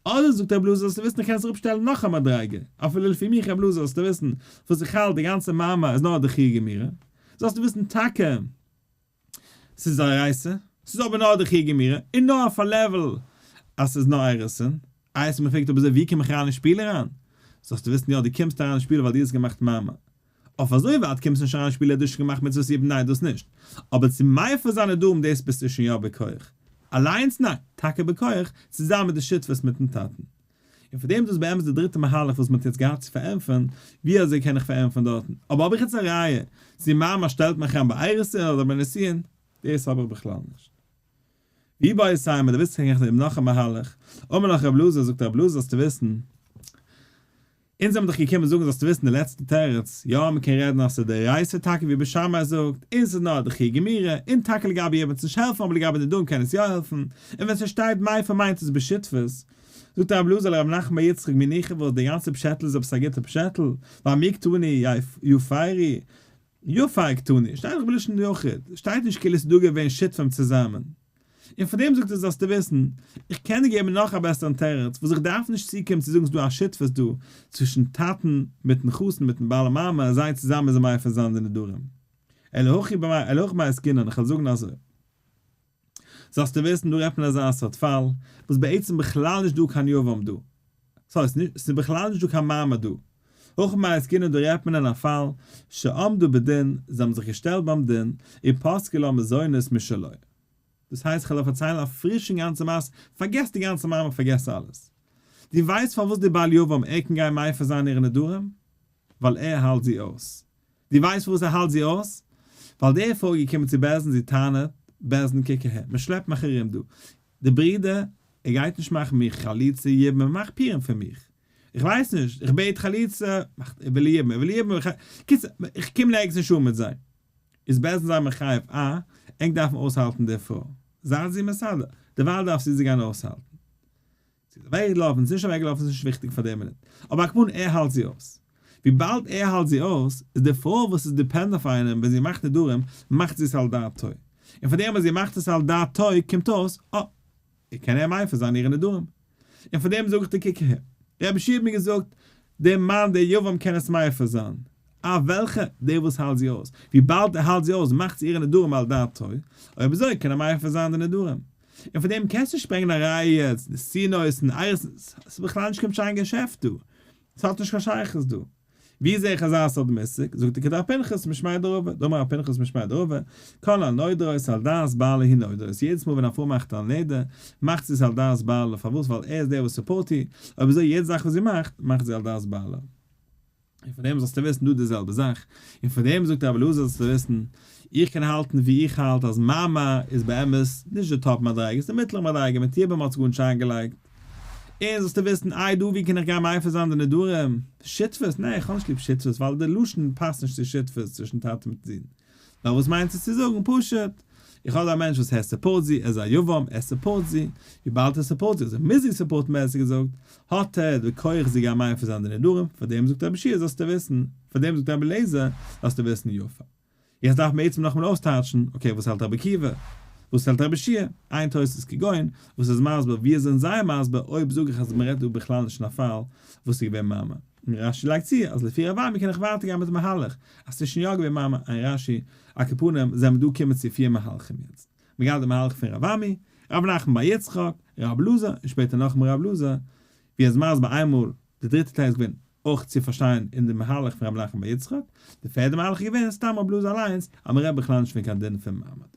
אדער זאגט רב אלעזר זאלסטו וויסן איך קען זיך אפשטעלן נאך א מדריגה, אפילו לפי מיך רב אלעזר זאלסטו וויסן וואס איך האלט די גאנצע מאמר איז נאר א דחי גמירה, זאלסטו וויסן טאקע ס'איז א רייסע, ס'איז אבער נאר דחי גמירה, און נאר אויף א level אז ס'איז נאר אירוסין, איי ס'איז מ'פרעגט אויב אזוי ווי קום איך אריין אין שפיל אריין? זאלסטו וויסן יא דו קומסט אריין אין שפיל ווייל דו האסט געמאכט מאמר. אויף אזוי ווייט קומסט נישט אריין אין שפיל ער האט דאס שוין געמאכט מצוות יבום ניין דאס נישט, אבער צו מפר זיין נדרים דאס ביסטו שוין יא בכח. אליינס ניין, טאקע בכח, צוזאמען מיט די שותפות מיטן טאטן. און פאר דעם איז דאס באמת די דריטע מהלך וואס מען האט יעצט געהאט צו פארענטפערן, ווי אזוי קען איך פארענטפערן דארטן, אבער האב איך יעצט א ראיה צו מאמר שטעלט מיך אריין ביי אירוסין אדער ביי נישואין, דאס האב איך בכלל נישט. ווי ביי סיימא, דו ווילסט קען איך דיר נאך א מהלך, אמר לך רב אלעזר, זאגט רב אלעזר זאלסטו וויסן, אונז זעמיר דאך געקומען זאגן זאלסטו וויסן די לעצטע תירוץ, יא מ'קען רעדן אז ס'איז דאורייתא טאקע ווי בית שמאי זאגט, און ס'איז נאר א דחי גמירא, און טאקע לגבי יבום וועט עס נישט העלפן אבער לגבי נדרים קען עס יא העלפן, און ווען ס'שטייט מפר מיינט עס בשותפות. זאגט רבי אלעזר לרב נחמן בר יצחק מי ניחא וואס די גאנצע פשעטל איז עפעס א גוטע פשעטל, והא מי קתני יפרו, יפר קתני, שטייט דאך בלשון יחיד, שטייט נישט כאילו ס'איז דא געווען שותפים צוזאמען. און פאר דעם זאגט ער זאלסטו וויסן, איך קען דיר געבן נאך א בעסערן תירוץ וואס איך דארף נישט צוקומען צו זאגן ס'איז דא א שותפות דא צווישן טאטן מיטן חתן מיטן בעל המאמר אז זיי צוזאמען זענען מפר זיין די נדרים. אלא הכי במאי אלא הכי במאי עסקינן איך וועל זאגן אזוי. זאלסטו וויסן דא רעדט מען אזא סארט פאל וואס בעצם בכלל נישט דא קיין יבם דא. sorry ס'איז בכלל נישט דא קיין מאמר דא. הכא במאי עסקינן דא רעדט מען אין א פאל שעמדו בדין זיי האבן זיך געשטעלט ביים דין ופסקו לה מזונות משלו. דאס הייסט כ'וועל דיר פארציילן א פרישן גאנצע מעשה, פארגעס די גאנצע מאמר פארגעס אלעס. דו ווייסט פארוואס די בעל יבם ער קען גיין מפר זיין אירע נדרים? ווייל ער האלט זי אויס. דו ווייסט פארוואס ער האלט זי אויס? ווייל די פרוי איז געקומען צו בית דין זי טענה'ט, בית דין קוק אהער, מען שלעפט מיך ארום דא, די ברודער ער גייט נישט מאכן מיך חליצה יבום מען מאכט פורים פון מיך, איך ווייס נישט, איך בעט חליצה, מאכט ער וויל יבום, ער וויל יבום, קיצור, איך קום נערגעץ נישט אן מיט זיי. איז בית דין זיי מחייב א, ענק דארפן אויסהאלטן די פרוי. זייט זי מסדר. דערווייל דארף זי זי גיין אויסהאלטן. זי איז אוועקגעלאפן, זי איז נישט אוועקגעלאפן ס'איז נישט וויכטיג פאר די מינוט. אבער על כל פנים ער האלט זי אויס. וויבאלד ער האלט זי אויס, איז די פרוי וואס איז depend אויף איינעם ווען זי מאכט נדרים, מאכט זי עס על דעתו. און פאר דעם אז זי מאכט עס על דעתו קומט אויס, אה, קען ער מפר זיין אירע נדרים. און פאר דעם זאג איך דיר קוק אהער. רבי יהושע האט מיר געזאגט, דער מאן דער יבם קען עס מפר זיין. אה וועלכע? דער וואס האלט זי אויס. וויבאלד ער האלט זי אויס מאכט זי אירע נדרים על דעתו, אויב אזוי קען ער מפר זיין די נדרים. און פאר דעם קענסטו נישט ברענגען א ראיה יעצט, נתינות און אירוסין, ס'איז בכלל נישט קיין שיין געשעפט דא. ס'האט נישט קיין שייכות דא. ווי זעה איך אזא סארט מושג? זאגט ער כדר' פנחס משמיה דרבא, דאמר ר' פנחס משמיה דרבא, כל הנודרות על דעת בעלה הן נודרות, יעדעס מאל ווען א פרוי מאכט א נדר, מאכט זי עס על דעת בעלה, פארוואס? ווייל ער איז דער וואס support איר, אויב אזוי יעדע זאך וואס זי מאכט, מאכט זי על דעת בעלה. און פון דעם זאלסטו וויסן דא די זעלבע זאך, און פון דעם זאגט רבי אלעזר זאלסטו וויסן, איך קען האלטן ווי איך האלט אז מאמר איז באמת נישט די top מדריגה, ס'איז די מיטלערע מדריגה, מיט יבום האט זיך גארנישט איינגעלייגט, און זאלסטו וויסן, איי דא ווי קען איך גיין מפר זיין די נדרים? שותפות? נע איך האב נישט ליב שותפות ווייל די לשון פאסט נישט צו שותפות צווישן טאטע מיט זון. נאר וואס מיינט עס צו זאגן? פשוט, איך האב דא א מענטש וואס ער support זי, ער איז א יבם, ער support זי, וויבאלד ער support זי, אזוי מוז זי support ן בעסער געזאגט, האט ער די כח זי גיין מפר זיין די נדרים, פאר דעם זאגט רבי יהושע זאלסטו וויסן, פאר דעם זאגט רבי אליעזר זאלסטו וויסן יפר. יעצט דארף מען בעצם נאכאמאל אויסטייטשן, okay וואס האלט רבי עקיבא? וואס האלט רבי יהושע? איין תוס' כגון, וואס איז מסביר, ווי זענען זיי מסביר אויב זאג איך אז מען רעדט דא בכלל נישט אין א פאל וואס איז געווען מאמר? און רש"י לייגט צו אז לפי רב אמי קען איך ווייטער גיין מיט די מהלך אז ס'איז שוין יא געווען מאמר איין רש"י, על כל פנים זעמיר דא קומען צו פיר מהלכים יעצט. מען גייט די מהלך פון רב אמי. רב נחמן בר יצחק, רב אלעזר, און שפעטער נאכאמאל רב אלעזר, ווי ער איז מסביר איינמאל, די דריטע טייל איז געווען אויך צו פארשטיין אין די מהלך פון רב נחמן בר יצחק, די פערדע מהלך איז געווען סתם רב אלעזר אליינס, אז מען רעדט בכלל נישט פון קיין דין פון מעמד.